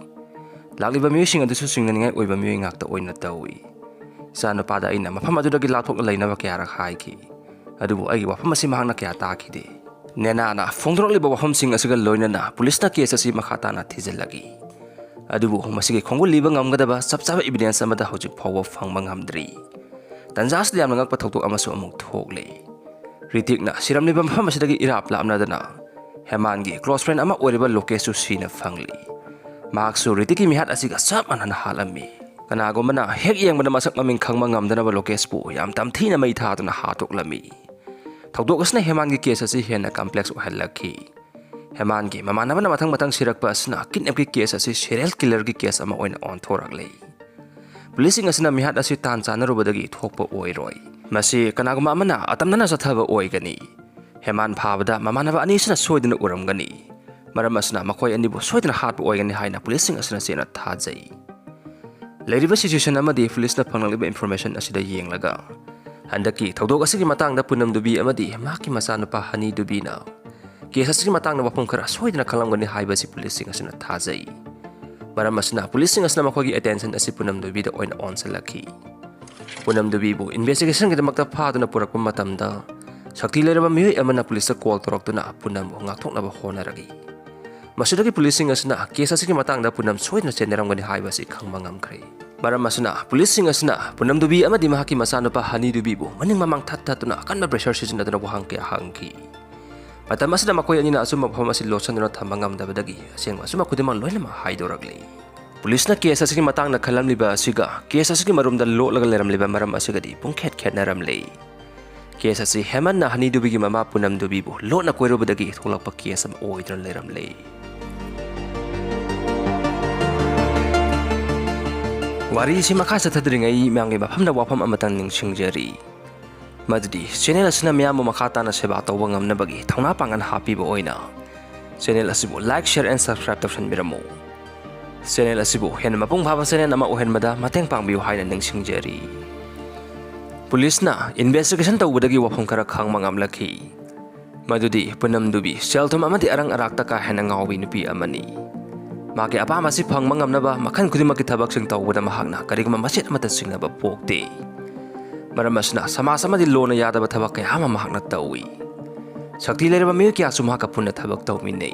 ꯂꯥꯛꯂꯤꯕ ꯃꯤꯑꯣꯏꯁꯤꯡ ꯑꯗꯨꯁꯨ ꯆꯤꯡꯅꯅꯤꯡꯉꯥꯏ ꯑꯣꯏꯕ ꯃꯤꯑꯣꯏ ꯉꯥꯛꯇ ꯑꯣꯏꯅ ꯇꯧꯏ꯫ ꯏꯆꯥꯅꯨꯄꯥꯗ ꯑꯩꯅ ꯃꯐꯝ ꯑꯗꯨꯗꯒꯤ ꯂꯥꯞꯊꯣꯛꯅ ꯂꯩꯅꯕ ꯀꯌꯥꯔꯛ ꯍꯥꯏꯈꯤ, ꯑꯗꯨꯕꯨ ꯑꯩꯒꯤ ꯋꯥꯐꯝ ꯑꯁꯤ ꯃꯍꯥꯛꯅ ꯀꯌꯥ ꯇꯥꯈꯤꯗꯦ꯫ ꯅꯦꯅꯥꯅ ꯐꯣꯡꯗꯣꯔꯛꯂꯤꯕ ꯋꯥꯐꯝꯁꯤꯡ ꯑꯁꯤꯒ ꯂꯣꯏꯅꯅ ꯄꯨꯂꯤꯁꯅ ꯀꯦꯁ ꯑꯁꯤ ꯃꯈꯥ ꯇꯥꯅ ꯊꯤꯖꯤꯜꯂꯛꯏ꯫ ꯑꯗꯨꯕꯨ ꯃꯁꯤꯒꯤ ꯈꯣꯡꯒꯨꯜ ꯂꯤꯕ ꯉꯝꯒꯗꯕ ꯆꯞ ꯆꯥꯕ ꯏꯕꯤꯗꯦꯟꯁ ꯑꯃꯗ ꯍꯧꯖꯤꯛ ꯐꯥꯎꯕ ꯐꯪꯕ ꯉꯝꯗ꯭ꯔꯤ꯫ ꯇꯟꯖꯥ ꯑꯁꯤꯗ ꯌꯥꯝꯅ ꯉꯛꯄ ꯊꯧꯗꯣꯛ ꯑꯃꯁꯨ ꯑꯃꯨꯛ ꯊꯣꯛꯂꯦ꯫ ꯔꯤꯇꯤꯛꯅ ꯁꯤꯔꯝꯂꯤꯕ ꯃꯐꯝ ꯑꯁꯤꯗꯒꯤ ꯏꯔꯥꯞ ꯂꯥꯞꯅꯗꯅ ꯍꯦꯃꯥꯟꯒꯤ ꯀ꯭ꯂꯣꯁ ꯐ꯭ꯔꯦꯟ ꯑꯃ ꯑꯣꯏꯔꯤꯕ ꯂꯣꯀꯦꯁꯁꯨ ꯁꯤꯅ ꯐꯪꯂꯤ꯫ ꯃꯍꯥꯛꯁꯨ ꯔꯤꯇꯤꯛꯀꯤ ꯃꯤꯍꯥꯠ ꯑꯁꯤꯒ ꯆꯞ ꯃꯥꯟꯅꯅ ꯍꯥꯠꯂꯝꯃꯤ꯫ ꯀꯅꯥꯒꯨꯝꯕꯅ ꯍꯦꯛ ꯌꯦꯡꯕꯗ ꯃꯁꯛ ꯃꯃꯤꯡ ꯈꯪꯕ ꯉꯝꯗꯅꯕ ꯂꯣꯀꯦꯁꯄꯨ ꯌꯥꯝ ꯇꯝꯊꯤꯅ ꯃꯩ ꯊꯥꯗꯨꯅ ꯍꯥꯠꯇꯣꯛꯂꯝꯃꯤ꯫ ꯊꯧꯗꯣꯛ ꯑꯁꯤꯅ ꯍꯦꯃꯥꯟꯒꯤ ꯀꯦꯁ ꯑꯁꯤ ꯍꯦꯟꯅ ꯀꯝꯄ꯭ꯂꯦꯛꯁ ꯑꯣꯏꯍꯜꯂꯛꯈꯤ꯫ ꯍꯦꯃꯥꯟꯒꯤ ꯃꯃꯥꯟꯅꯕꯅ ꯃꯊꯪ ꯃꯊꯪ ꯁꯤꯔꯛꯄ ꯑꯁꯤꯅ ꯀꯤꯠꯅꯦꯞꯀꯤ ꯀꯦꯁ ꯑꯁꯤ ꯁꯤꯔꯤꯌꯦꯜ ꯀꯤꯂꯔꯒꯤ ꯀꯦꯁ ꯑꯃ ꯑꯣꯏꯅ ꯑꯣꯟꯊꯣꯔꯛꯂꯦ꯫ ꯄꯨꯂꯤꯁꯁꯤꯡ ꯑꯁꯤꯅ ꯃꯤꯍꯥꯠ ꯑꯁꯤ ꯇꯥꯟ ꯆꯥꯅꯔꯨꯕꯗꯒꯤ ꯊꯣꯛꯄ ꯑꯣꯏꯔꯣꯏ꯫ ꯃꯁꯤ ꯀꯅꯥꯒꯨꯝꯕ ꯑꯃꯅ ꯑꯇꯝꯅꯅ ꯆꯠꯊꯕ ꯑꯣꯏꯒꯅꯤ꯫ ꯍꯦꯃꯥꯟ ꯐꯥꯕꯗ ꯃꯃꯥꯟꯅꯕ ꯑꯅꯤꯁꯤꯅ ꯁꯣꯏꯗꯅ ꯎꯔꯝꯒꯅꯤ꯫ ꯃꯔꯝ ꯑꯁꯤꯅ ꯃꯈꯣꯏ ꯑꯅꯤꯕꯨ ꯁꯣꯏꯗꯅ ꯍꯥꯠꯄ ꯑꯣꯏꯒꯅꯤ ꯍꯥꯏꯅ ꯄꯨꯂꯤꯁꯁꯤꯡ ꯑꯁꯤꯅ ꯆꯦꯠꯅ ꯊꯥꯖꯩ꯫ ꯂꯩꯔꯤꯕ ꯁꯤꯆꯨꯋꯦꯁꯟ ꯑꯃꯗꯤ ꯄꯨꯂꯤꯁꯅ ꯐꯪꯂꯛꯂꯤꯕ ꯏꯟꯐꯣꯔꯃꯦꯁꯟ ꯑꯁꯤꯗ ꯌꯦꯡꯂꯒ, ꯍꯟꯗꯛꯀꯤ ꯊꯧꯗꯣꯛ ꯑꯁꯤꯒꯤ ꯃꯇꯥꯡꯗ ꯄꯨꯅꯝ ꯗꯨꯕꯤ ꯑꯃꯗꯤ ꯃꯍꯥꯛꯀꯤ ꯃꯆꯥꯅꯨꯄꯥ ꯍꯅꯤ ꯗꯨꯕꯤꯅ ꯀꯦꯁ ꯑꯁꯤꯒꯤ ꯃꯇꯥꯡꯗ ꯋꯥꯐꯝ ꯈꯔ ꯁꯣꯏꯗꯅ ꯈꯪꯂꯝꯒꯅꯤ ꯍꯥꯏꯕꯁꯤ ꯄꯨꯂꯤꯁꯁꯤꯡ ꯑꯁꯤꯅ ꯊꯥꯖꯩ꯫ ꯃꯔꯝ ꯑꯁꯤꯅ ꯄꯨꯂꯤꯁꯁꯤꯡ ꯑꯁꯤꯅ ꯃꯈꯣꯏꯒꯤ ꯑꯦꯇꯦꯟꯁꯟ ꯑꯁꯤ ꯄꯨꯅꯝ ꯗꯨꯕꯤꯗ ꯑꯣꯏꯅ ꯑꯣꯟꯁꯤꯜꯂꯛꯈꯤ꯫ ꯄꯨꯅꯝ ꯗꯨꯕꯤꯕꯨ ꯏꯟꯚꯦꯁꯇꯤꯒꯦꯁꯟꯒꯤꯗꯃꯛꯇ ꯐꯥꯗꯨꯅ ꯄꯨꯔꯛꯄ ꯃꯇꯝꯗ, ꯁꯛꯇꯤ ꯂꯩꯔꯕ ꯃꯤꯑꯣꯏ ꯑꯃꯅ ꯄꯨꯂꯤꯁꯇ ꯀꯣꯜ ꯇꯧꯔꯛꯇꯨꯅ ꯄꯨꯅꯝꯕꯨ ꯉꯥꯛꯊꯣꯛꯅꯕ ꯍꯣꯠꯅꯔꯛꯏ꯫ ꯃꯁꯤꯗꯒꯤ ꯄꯨꯂꯤꯁꯁꯤꯡ ꯑꯁꯤꯅ ꯀꯦꯁ ꯑꯁꯤꯒꯤ ꯃꯇꯥꯡꯗ ꯄꯨꯅꯝ ꯁꯣꯏꯗꯅ ꯆꯦꯟꯅꯔꯝꯒꯅꯤ ꯍꯥꯏꯕꯁꯤ ꯈꯪꯕ ꯉꯝꯈ꯭ꯔꯦ꯫ ꯃꯔꯝ ꯑꯁꯤꯅ ꯄꯨꯂꯤꯁꯁꯤꯡ ꯑꯁꯤꯅ ꯄꯨꯅꯝ ꯗꯨꯕꯤ ꯑꯃꯗꯤ ꯃꯍꯥꯛꯀꯤ ꯃꯆꯥꯅꯨꯄꯥ ꯍꯅꯤ ꯗꯨꯕꯤꯕꯨ ꯃꯅꯤꯡ ꯃꯃꯥꯡ ꯊꯠ ꯊꯠꯇꯨꯅ ꯑꯀꯟꯕ ꯄ꯭ꯔꯦꯁꯔ ꯁꯤꯖꯤꯟꯅꯗꯨꯅ ꯋꯥꯍꯪ ꯀꯌꯥ ꯍꯪꯈꯤ꯫ ꯃꯇꯝ ꯑꯁꯤꯗ ꯃꯈꯣꯏ ꯑꯅꯤꯅ ꯑꯆꯨꯝꯕ ꯋꯥꯐꯝ ꯑꯁꯤ ꯂꯣꯠꯁꯤꯟꯗꯨꯅ ꯊꯝꯕ ꯉꯝꯗꯕꯗꯒꯤ ꯑꯁꯦꯡꯕ ꯑꯆꯨꯝꯕ ꯈꯨꯗꯤꯡꯃꯛ ꯂꯣꯏꯅꯃꯛ ꯍꯥꯏꯗꯣꯔꯛꯂꯤ꯫ ꯄꯨꯂꯤꯁꯅ ꯀꯦꯁ ꯑꯁꯤꯒꯤ ꯃꯇꯥꯡꯗ ꯈꯜꯂꯝꯂꯤꯕ ꯑꯁꯤꯒ ꯀꯦꯁ ꯑꯁꯤꯒꯤ ꯃꯔꯨꯝꯗ ꯂꯣꯠꯂꯒ ꯂꯩꯔꯝꯂꯤꯕ ꯃꯔꯝ ꯑꯁꯤꯒꯗꯤ ꯄꯨꯡꯈꯦꯠ ꯈꯦꯠꯅꯔꯝꯂꯦ꯫ ꯀꯦꯁ ꯑꯁꯤ ꯍꯦꯃꯟꯅ ꯍꯅꯤ ꯗꯨꯕꯤꯒꯤ ꯃꯃꯥ ꯄꯨꯅꯝ ꯗꯨꯕꯤꯕꯨ ꯂꯣꯠꯅ ꯀꯣꯏꯔꯨꯕꯗꯒꯤ ꯊꯣꯛꯂꯛꯄ ꯀꯦꯁ ꯑꯃ ꯑꯣꯏꯗꯨꯅ ꯂꯩꯔꯝꯂꯦ꯫ ꯋꯥꯔꯤꯁꯤ ꯃꯈꯥ ꯆꯠꯊꯗ꯭ꯔꯤꯉꯩ ꯃꯌꯥꯝꯒꯤ ꯃꯐꯝꯗ ꯋꯥꯐꯝ ꯑꯃꯇꯪ ꯅꯤꯡꯁꯤꯡꯖꯔꯤ, ꯃꯗꯨꯗꯤ ꯆꯦꯅꯦꯜ ꯑꯁꯤꯅ ꯃꯤꯌꯥꯝꯕꯨ ꯃꯈꯥ ꯇꯥꯅ ꯁꯦꯕꯥ ꯇꯧꯕ ꯉꯝꯅꯕꯒꯤ ꯊꯧꯅꯥ ꯄꯥꯡꯒꯜ ꯍꯥꯞꯄꯤꯕ ꯑꯣꯏꯅ ꯆꯦꯅꯦꯜ ꯑꯁꯤꯕꯨ like, share and subscribe ꯇꯧꯁꯟꯕꯤꯔꯝꯃꯨ꯫ ꯆꯦꯅꯦꯜ ꯑꯁꯤꯕꯨ ꯍꯦꯟꯅ ꯃꯄꯨꯡ ꯐꯥꯕ ꯆꯦꯅꯦꯜ ꯑꯃ ꯑꯣꯏꯍꯟꯕꯗ ꯃꯇꯦꯡ ꯄꯥꯡꯕꯤꯌꯨ ꯍꯥꯏꯅ ꯅꯤꯡꯁꯤꯡꯖꯔꯤ꯫ ꯄꯨꯂꯤꯁꯅ ꯏꯟꯚꯦꯁꯇꯤꯒꯦꯁꯟ ꯇꯧꯕꯗꯒꯤ ꯋꯥꯐꯝ ꯈꯔ ꯈꯪꯕ ꯉꯝꯂꯛꯈꯤ꯫ ꯃꯗꯨꯗꯤ ꯄꯨꯅꯝ ꯗꯨꯕꯤ ꯁꯦꯜ ꯊꯨꯝ ꯑꯃꯗꯤ ꯑꯔꯪ ꯑꯔꯥꯛꯇ ꯀꯥ ꯍꯦꯟꯅ ꯉꯥꯎꯕꯤ ꯅꯨꯄꯤ ꯑꯃꯅꯤ꯫ ꯃꯍꯥꯛꯀꯤ ꯑꯄꯥꯝꯕ ꯑꯁꯤ ꯐꯪꯕ ꯉꯝꯅꯕ ꯃꯈꯜ ꯈꯨꯗꯤꯡꯃꯛꯀꯤ ꯊꯕꯛꯁꯤꯡ ꯇꯧꯕꯗ ꯃꯍꯥꯛꯅ ꯀꯔꯤꯒꯨꯝꯕ ꯃꯆꯦꯠ ꯑꯃꯠꯇ ꯆꯤꯡꯅꯕ ꯄꯣꯛꯇꯦ꯫ ꯃꯔꯝ ꯑꯁꯤꯅ ꯁꯃꯥꯖ ꯑꯃꯗꯤ ꯂꯣꯟꯅ ꯌꯥꯗꯕ ꯊꯕꯛ ꯀꯌꯥ ꯑꯃ ꯃꯍꯥꯛꯅ ꯇꯧꯏ꯫ ꯁꯛꯇꯤ ꯂꯩꯔꯕ ꯃꯤꯑꯣꯏ ꯀꯌꯥꯁꯨ ꯃꯍꯥꯛꯀ ꯄꯨꯟꯅ ꯊꯕꯛ ꯇꯧꯃꯤꯟꯅꯩ꯫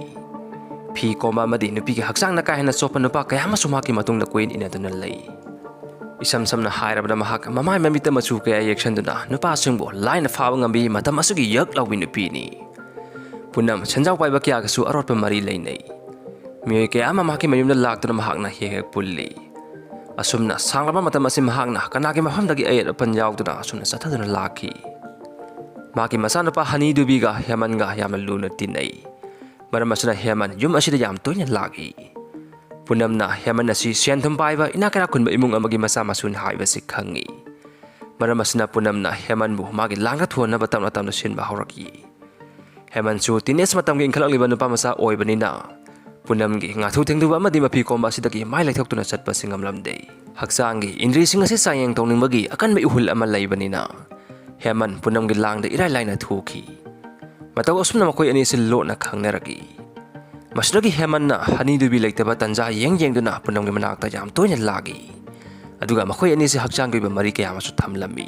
ꯐꯤ ꯀꯣꯝꯕ ꯑꯃꯗꯤ ꯅꯨꯄꯤꯒꯤ ꯍꯛꯆꯥꯡꯅ ꯀꯥ ꯍꯦꯟꯅ ꯆꯣꯞꯄ ꯅꯨꯄꯥ ꯀꯌꯥ ꯑꯃꯁꯨ ꯃꯍꯥꯛꯀꯤ ꯃꯇꯨꯡꯗ ꯀꯣꯏꯏꯟ ꯏꯟꯅꯗꯨꯅ ꯂꯩ꯫ ꯏꯁꯝ ꯁꯝꯅ ꯍꯥꯏꯔꯕꯗ, ꯃꯍꯥꯛ ꯃꯃꯥꯏ ꯃꯃꯤꯠꯇ ꯃꯆꯨ ꯀꯌꯥ ꯌꯦꯛꯁꯟꯗꯨꯅ ꯅꯨꯄꯥꯁꯤꯡꯕꯨ ꯂꯥꯏꯅ ꯐꯥꯕ ꯉꯝꯕꯤ ꯃꯇꯝ ꯑꯁꯤꯒꯤ ꯌꯛ ꯂꯥꯎꯕꯤ ꯅꯨꯄꯤꯅꯤ꯫ ꯄꯨꯅꯝ ꯁꯦꯟꯖꯥꯎ ꯄꯥꯏꯕ ꯀꯌꯥꯒꯁꯨ ꯑꯔꯣꯠꯄ ꯃꯔꯤ ꯂꯩꯅꯩ꯫ ꯃꯤꯑꯣꯏ ꯀꯌꯥ ꯑꯃ ꯃꯍꯥꯛꯀꯤ ꯃꯌꯨꯝꯗ ꯂꯥꯛꯇꯨꯅ ꯃꯍꯥꯛꯅ ꯍꯦꯛ ꯍꯦꯛ ꯄꯨꯜꯂꯤ꯫ ꯑꯁꯨꯝꯅ ꯁꯥꯡꯂꯕ ꯃꯇꯝ ꯑꯁꯤ ꯃꯍꯥꯛꯅ ꯀꯅꯥꯒꯤ ꯃꯐꯝꯗꯒꯤ ꯑꯌꯦꯠ ꯑꯄꯟ ꯌꯥꯎꯗꯅ ꯑꯁꯨꯝꯅ ꯆꯠꯊꯗꯨꯅ ꯂꯥꯛꯈꯤ꯫ ꯃꯍꯥꯛꯀꯤ ꯃꯆꯥꯅꯨꯄꯥ ꯍꯅꯤ ꯗꯨꯕꯤꯒ ꯍꯦꯃꯟꯒ ꯌꯥꯝꯅ ꯂꯨꯅ ꯇꯤꯟꯅꯩ꯫ ꯃꯔꯝ ꯑꯁꯤꯅ ꯍꯦꯃꯟ ꯌꯨꯝ ꯑꯁꯤꯗ ꯌꯥꯝ ꯇꯣꯏꯅ ꯂꯥꯛꯏ꯫ ꯄꯨꯅꯝꯅ ꯍꯦꯃꯟ ꯑꯁꯤ ꯁꯦꯟ ꯊꯨꯝ ꯄꯥꯏꯕ, ꯏꯅꯥꯛ ꯀꯩꯔꯥꯛ ꯈꯨꯟꯕ ꯏꯃꯨꯡ ꯑꯃꯒꯤ ꯃꯆꯥ ꯃꯁꯨꯅꯤ ꯍꯥꯏꯕꯁꯤ ꯈꯪꯏ꯫ ꯃꯔꯝ ꯑꯁꯤꯅ ꯄꯨꯅꯝꯅ ꯍꯦꯃꯟꯕꯨ ꯃꯥꯒꯤ ꯂꯥꯡꯗ ꯊꯨꯍꯟꯅꯕ ꯇꯞꯅ ꯇꯞꯅ ꯁꯤꯟꯕ ꯍꯧꯔꯛꯏ꯫ ꯍꯦꯃꯟꯁꯨ teenage ꯃꯇꯝꯒꯤ ꯏꯟꯈꯠꯂꯛꯂꯤꯕ ꯅꯨꯄꯥ ꯃꯆꯥ ꯑꯣꯏꯕꯅꯤꯅ, ꯄꯨꯅꯝꯒꯤ ꯉꯥꯊꯨ ꯊꯦꯡꯊꯨꯕ ꯑꯃꯗꯤ ꯃꯐꯤ ꯀꯣꯝꯕ ꯑꯁꯤꯗꯒꯤ ꯃꯥꯏ ꯂꯩꯊꯣꯛꯇꯨꯅ ꯆꯠꯄꯁꯤ ꯉꯝꯂꯝꯗꯦ꯫ ꯍꯛꯆꯥꯡꯒꯤ ꯏꯟꯗ꯭ꯔꯤꯁꯤꯡ ꯑꯁꯤ ꯆꯥꯡꯌꯦꯡ ꯇꯧꯅꯤꯡꯕꯒꯤ ꯑꯀꯟꯕ ꯏꯍꯨꯜ ꯑꯃ ꯂꯩꯕꯅꯤꯅ, ꯍꯦꯃꯟ ꯄꯨꯅꯝꯒꯤ ꯂꯥꯡꯗ ꯏꯔꯥꯏ ꯂꯥꯏꯅ ꯊꯨꯈꯤ꯫ ꯃꯇꯧ ꯑꯁꯨꯝꯅ ꯃꯈꯣꯏ ꯑꯅꯤ ꯑꯁꯤ ꯂꯣꯠꯅ ꯈꯪꯅꯔꯛꯏ꯫ ꯃꯁꯤꯗꯒꯤ ꯍꯦꯃꯟꯅ ꯍꯅꯤ ꯗꯨꯕꯤ ꯂꯩꯇꯕ ꯇꯟꯖꯥ ꯌꯦꯡ ꯌꯦꯡꯗꯨꯅ ꯄꯨꯅꯝꯒꯤ ꯃꯅꯥꯛꯇ ꯌꯥꯝ ꯇꯣꯏꯅ ꯂꯥꯛꯏ꯫ ꯑꯗꯨꯒ ꯃꯈꯣꯏ ꯑꯅꯤꯁꯤ ꯍꯛꯆꯥꯡꯒꯤ ꯑꯣꯏꯕ ꯃꯔꯤ ꯀꯌꯥ ꯑꯃꯁꯨ ꯊꯝꯂꯝꯃꯤ꯫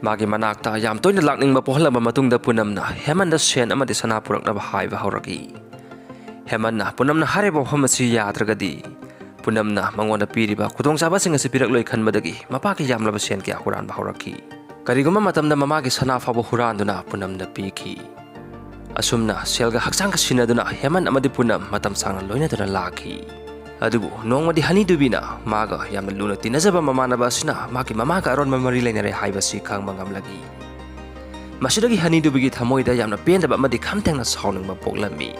ꯃꯥꯒꯤ ꯃꯅꯥꯛꯇ ꯌꯥꯝ ꯇꯣꯏꯅ ꯂꯥꯛꯅꯤꯡꯕ ꯄꯣꯛꯍꯜꯂꯕ ꯃꯇꯨꯡꯗ, ꯄꯨꯅꯝꯅ ꯍꯦꯃꯟꯗ ꯁꯦꯟ ꯑꯃꯗꯤ ꯁꯅꯥ ꯄꯨꯔꯛꯅꯕ ꯍꯥꯏꯕ ꯍꯧꯔꯛꯏ꯫ ꯍꯦꯃꯟꯅ ꯄꯨꯅꯝꯅ ꯍꯥꯏꯔꯤꯕ ꯋꯥꯐꯝ ꯑꯁꯤ ꯌꯥꯗ꯭ꯔꯒꯗꯤ, ꯄꯨꯅꯝꯅ ꯃꯉꯣꯟꯗ ꯄꯤꯔꯤꯕ ꯈꯨꯗꯣꯡꯆꯥꯕꯁꯤꯡ ꯑꯁꯤ ꯄꯤꯔꯛꯂꯣꯏ ꯈꯟꯕꯗꯒꯤ, ꯃꯄꯥꯒꯤ ꯌꯥꯝꯂꯕ ꯁꯦꯟ ꯀꯌꯥ ꯍꯨꯔꯥꯟꯕ ꯍꯧꯔꯛꯈꯤ꯫ ꯀꯔꯤꯒꯨꯝꯕ ꯃꯇꯝꯗ ꯃꯃꯥꯒꯤ ꯁꯅꯥ ꯐꯥꯎꯕ ꯍꯨꯔꯥꯟꯗꯨꯅ ꯄꯨꯅꯝꯗ ꯄꯤꯈꯤ꯫ ꯑꯁꯨꯝꯅ ꯁꯦꯜꯒ ꯍꯛꯆꯥꯡꯒ ꯁꯤꯟꯅꯗꯨꯅ ꯍꯦꯃꯟ ꯑꯃꯗꯤ ꯄꯨꯅꯝ ꯃꯇꯝ ꯁꯥꯡꯅ ꯂꯣꯏꯅꯗꯨꯅ ꯂꯥꯛꯈꯤ꯫ ꯑꯗꯨꯕꯨ ꯅꯣꯡꯃꯗꯤ ꯍꯅꯤ ꯗꯨꯕꯤꯅ ꯃꯥꯒ ꯌꯥꯝꯅ ꯂꯨꯅ ꯇꯤꯟꯅꯖꯕ ꯃꯃꯥꯟꯅꯕ ꯑꯁꯤꯅ ꯃꯥꯒꯤ ꯃꯃꯥꯒ ꯑꯔꯣꯟꯕ ꯃꯔꯤ ꯂꯩꯅꯔꯦ ꯍꯥꯏꯕꯁꯤ ꯈꯪꯕ ꯉꯝꯂꯛꯏ꯫ ꯃꯁꯤꯗꯒꯤ ꯍꯅꯤ ꯗꯨꯕꯤꯒꯤ ꯊꯃꯣꯏꯗ ꯌꯥꯝꯅ ꯄꯦꯟꯗꯕ ꯑꯃꯗꯤ ꯈꯝ ꯊꯦꯡꯅ ꯁꯥꯎꯅꯤꯡꯕ ꯄꯣꯛꯂꯝꯃꯤ꯫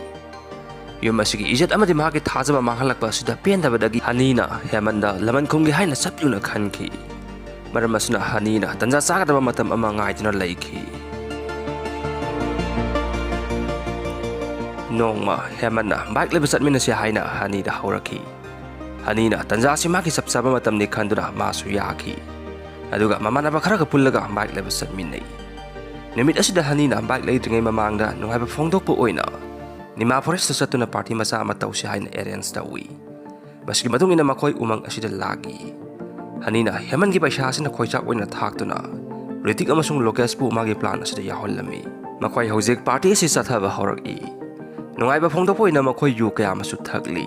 ꯌꯨꯝ ꯑꯁꯤꯒꯤ ꯏꯖꯠ ꯑꯃꯗꯤ ꯃꯍꯥꯛꯀꯤ ꯊꯥꯖꯕ ꯃꯥꯡꯍꯜꯂꯛꯄ ꯑꯁꯤꯗ ꯄꯦꯟꯗꯕꯗꯒꯤ ꯍꯅꯤꯅ ꯍꯦꯃꯟꯗ ꯂꯃꯟ ꯈꯨꯝꯒꯦ ꯍꯥꯏꯅ ꯆꯞ ꯌꯨꯡꯅ ꯈꯟꯈꯤ꯫ ꯃꯔꯝ ꯑꯁꯤꯅ ꯍꯅꯤꯅ ꯇꯟꯖꯥ ꯆꯥꯒꯗꯕ ꯃꯇꯝ ꯑꯃ ꯉꯥꯏꯗꯨꯅ ꯂꯩꯈꯤ꯫ ꯅꯣꯡꯃ ꯍꯦꯃꯟꯅ ꯕꯥꯏꯛ ꯂꯩꯕ ꯆꯠꯃꯤꯟꯅꯁꯤ ꯍꯥꯏꯅ ꯍꯅꯤꯗ ꯍꯧꯔꯛꯈꯤ꯫ ꯍꯅꯤꯅ ꯇꯟꯖꯥ ꯑꯁꯤ ꯃꯥꯒꯤ ꯆꯞ ꯆꯥꯕ ꯃꯇꯝꯅꯤ ꯈꯟꯗꯨꯅ ꯃꯥꯁꯨ ꯌꯥꯈꯤ꯫ ꯑꯗꯨꯒ ꯃꯃꯥꯟꯅꯕ ꯈꯔꯒ ꯄꯨꯜꯂꯒ ꯕꯥꯏꯛ ꯂꯩꯕ ꯆꯠꯃꯤꯟꯅꯩ꯫ ꯅꯨꯃꯤꯠ ꯑꯁꯤꯗ ꯍꯅꯤꯅ ꯕꯥꯏꯛ ꯂꯩꯗ꯭ꯔꯤꯉꯩ ꯃꯃꯥꯡꯗ ꯅꯨꯡꯉꯥꯏꯕ ꯐꯣꯡꯗꯣꯛꯄ ꯑꯣꯏꯅ ꯅꯤꯃꯥ ꯐꯣꯔꯦꯁꯇ ꯆꯠꯇꯨꯅ ꯄꯥꯔꯇꯤ ꯃꯆꯥ ꯑꯃ ꯇꯧꯁꯤ ꯍꯥꯏꯅ ꯑꯦꯔꯦꯟꯖ ꯇꯧꯏ꯫ ꯃꯁꯤꯒꯤ ꯃꯇꯨꯡ ꯏꯟꯅ ꯃꯈꯣꯏ ꯎꯃꯪ ꯑꯁꯤꯗ ꯂꯥꯛꯏ꯫ ꯍꯅꯤꯅ ꯍꯦꯃꯟꯒꯤ ꯄꯩꯁꯥ ꯑꯁꯤꯅ ꯈꯣꯏꯆꯥꯛ ꯑꯣꯏꯅ ꯊꯥꯛꯇꯨꯅ ꯔꯤꯇꯤꯛ ꯑꯃꯁꯨꯡ ꯂꯣꯀꯦꯁꯄꯨ ꯃꯥꯒꯤ ꯄ꯭ꯂꯥꯟ ꯑꯁꯤꯗ ꯌꯥꯎꯍꯜꯂꯝꯃꯤ꯫ ꯃꯈꯣꯏ ꯍꯧꯖꯤꯛ ꯄꯥꯔꯇꯤ ꯑꯁꯤ ꯆꯠꯊꯕ ꯍꯧꯔꯛꯏ꯫ ꯅꯨꯡꯉꯥꯏꯕ ꯐꯣꯡꯗꯣꯛꯄ ꯑꯣꯏꯅ ꯃꯈꯣꯏ ꯌꯨ ꯀꯌꯥ ꯑꯃꯁꯨ ꯊꯛꯂꯤ꯫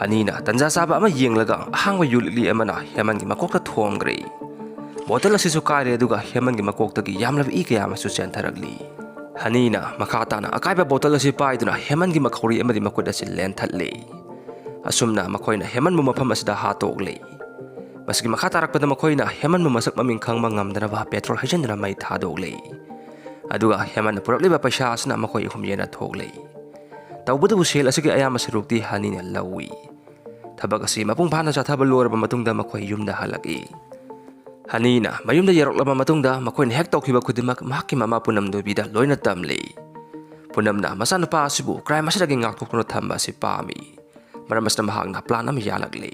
ꯍꯅꯤꯅ ꯇꯟꯖꯥ ꯆꯥꯕ ꯑꯃ ꯌꯦꯡꯂꯒ ꯑꯍꯥꯡꯕ ꯌꯨ ꯂꯤꯛꯂꯤ ꯑꯃꯅ ꯍꯦꯃꯟꯒꯤ ꯃꯀꯣꯛꯇ ꯊꯣꯝꯈ꯭ꯔꯦ꯫ ꯕꯣꯇꯜ ꯑꯁꯤꯁꯨ ꯀꯥꯏꯔꯦ, ꯑꯗꯨꯒ ꯍꯦꯃꯟꯒꯤ ꯃꯀꯣꯛꯇꯒꯤ ꯌꯥꯝꯂꯕ ꯏ ꯀꯌꯥ ꯑꯃꯁꯨ ꯆꯦꯟꯊꯔꯛꯂꯤ꯫ ꯍꯅꯤꯅ ꯃꯈꯥ ꯇꯥꯅ ꯑꯀꯥꯏꯕ ꯕꯣꯇꯜ ꯑꯁꯤ ꯄꯥꯏꯗꯨꯅ ꯍꯦꯃꯟꯒꯤ ꯃꯈꯧꯔꯤ ꯑꯃꯗꯤ ꯃꯈꯨꯠ ꯑꯁꯤ ꯂꯦꯟꯊꯠꯂꯤ꯫ ꯑꯁꯨꯝꯅ ꯃꯈꯣꯏꯅ ꯍꯦꯃꯟꯕꯨ ꯃꯐꯝ ꯑꯁꯤꯗ ꯍꯥꯠꯇꯣꯛꯂꯤ꯫ ꯃꯁꯤꯒꯤ ꯃꯈꯥ ꯇꯥꯔꯛꯄꯗ ꯃꯈꯣꯏꯅ ꯍꯦꯃꯟꯕꯨ ꯃꯁꯛ ꯃꯃꯤꯡ ꯈꯪꯕ ꯉꯝꯗꯅꯕ ꯄꯦꯇ꯭ꯔꯣꯜ ꯍꯩꯖꯤꯟꯗꯨꯅ ꯃꯩ ꯊꯥꯗꯣꯛꯂꯤ꯫ ꯑꯗꯨꯒ ꯍꯦꯃꯟꯅ ꯄꯨꯔꯛꯂꯤꯕ ꯄꯩꯁꯥ ꯑꯁꯤꯅ ꯃꯈꯣꯏ ꯑꯍꯨꯝ ꯌꯦꯟꯅ ꯊꯣꯛꯂꯤ꯫ ꯇꯧꯕꯇꯕꯨ ꯁꯦꯜ ꯑꯁꯤꯒꯤ ꯑꯌꯥꯝꯕ ꯁꯔꯨꯛꯇꯤ ꯍꯅꯤꯅ ꯂꯧꯏ꯫ ꯊꯕꯛ ꯑꯁꯤ ꯃꯄꯨꯡ ꯐꯥꯅ ꯆꯠꯊꯕ ꯂꯣꯏꯔꯕ ꯃꯇꯨꯡꯗ ꯃꯈꯣꯏ ꯌꯨꯝꯗ ꯍꯜꯂꯛꯏ꯫ ꯍꯅꯤꯅ ꯃꯌꯨꯝꯗ ꯌꯧꯔꯛꯂꯕ ꯃꯇꯨꯡꯗ ꯃꯈꯣꯏꯅ ꯍꯦꯛ ꯇꯧꯈꯤꯕ ꯈꯨꯗꯤꯡꯃꯛ ꯃꯍꯥꯛꯀꯤ ꯃꯃꯥ ꯄꯨꯅꯝ ꯗꯣꯏꯕꯤꯗ ꯂꯣꯏꯅ ꯇꯝꯂꯤ꯫ ꯄꯨꯅꯝꯅ ꯃꯆꯥꯅꯨꯄꯥ ꯑꯁꯤꯕꯨ ꯀ꯭ꯔꯥꯏꯝ ꯑꯁꯤꯗꯒꯤ ꯉꯥꯛꯊꯣꯛꯇꯨꯅ ꯊꯝꯕ ꯑꯁꯤ ꯄꯥꯝꯃꯤ꯫ ꯃꯔꯝ ꯑꯁꯤꯅ ꯃꯍꯥꯛꯅ ꯄ꯭ꯂꯥꯟ ꯑꯃ ꯌꯥꯜꯂꯛꯂꯤ꯫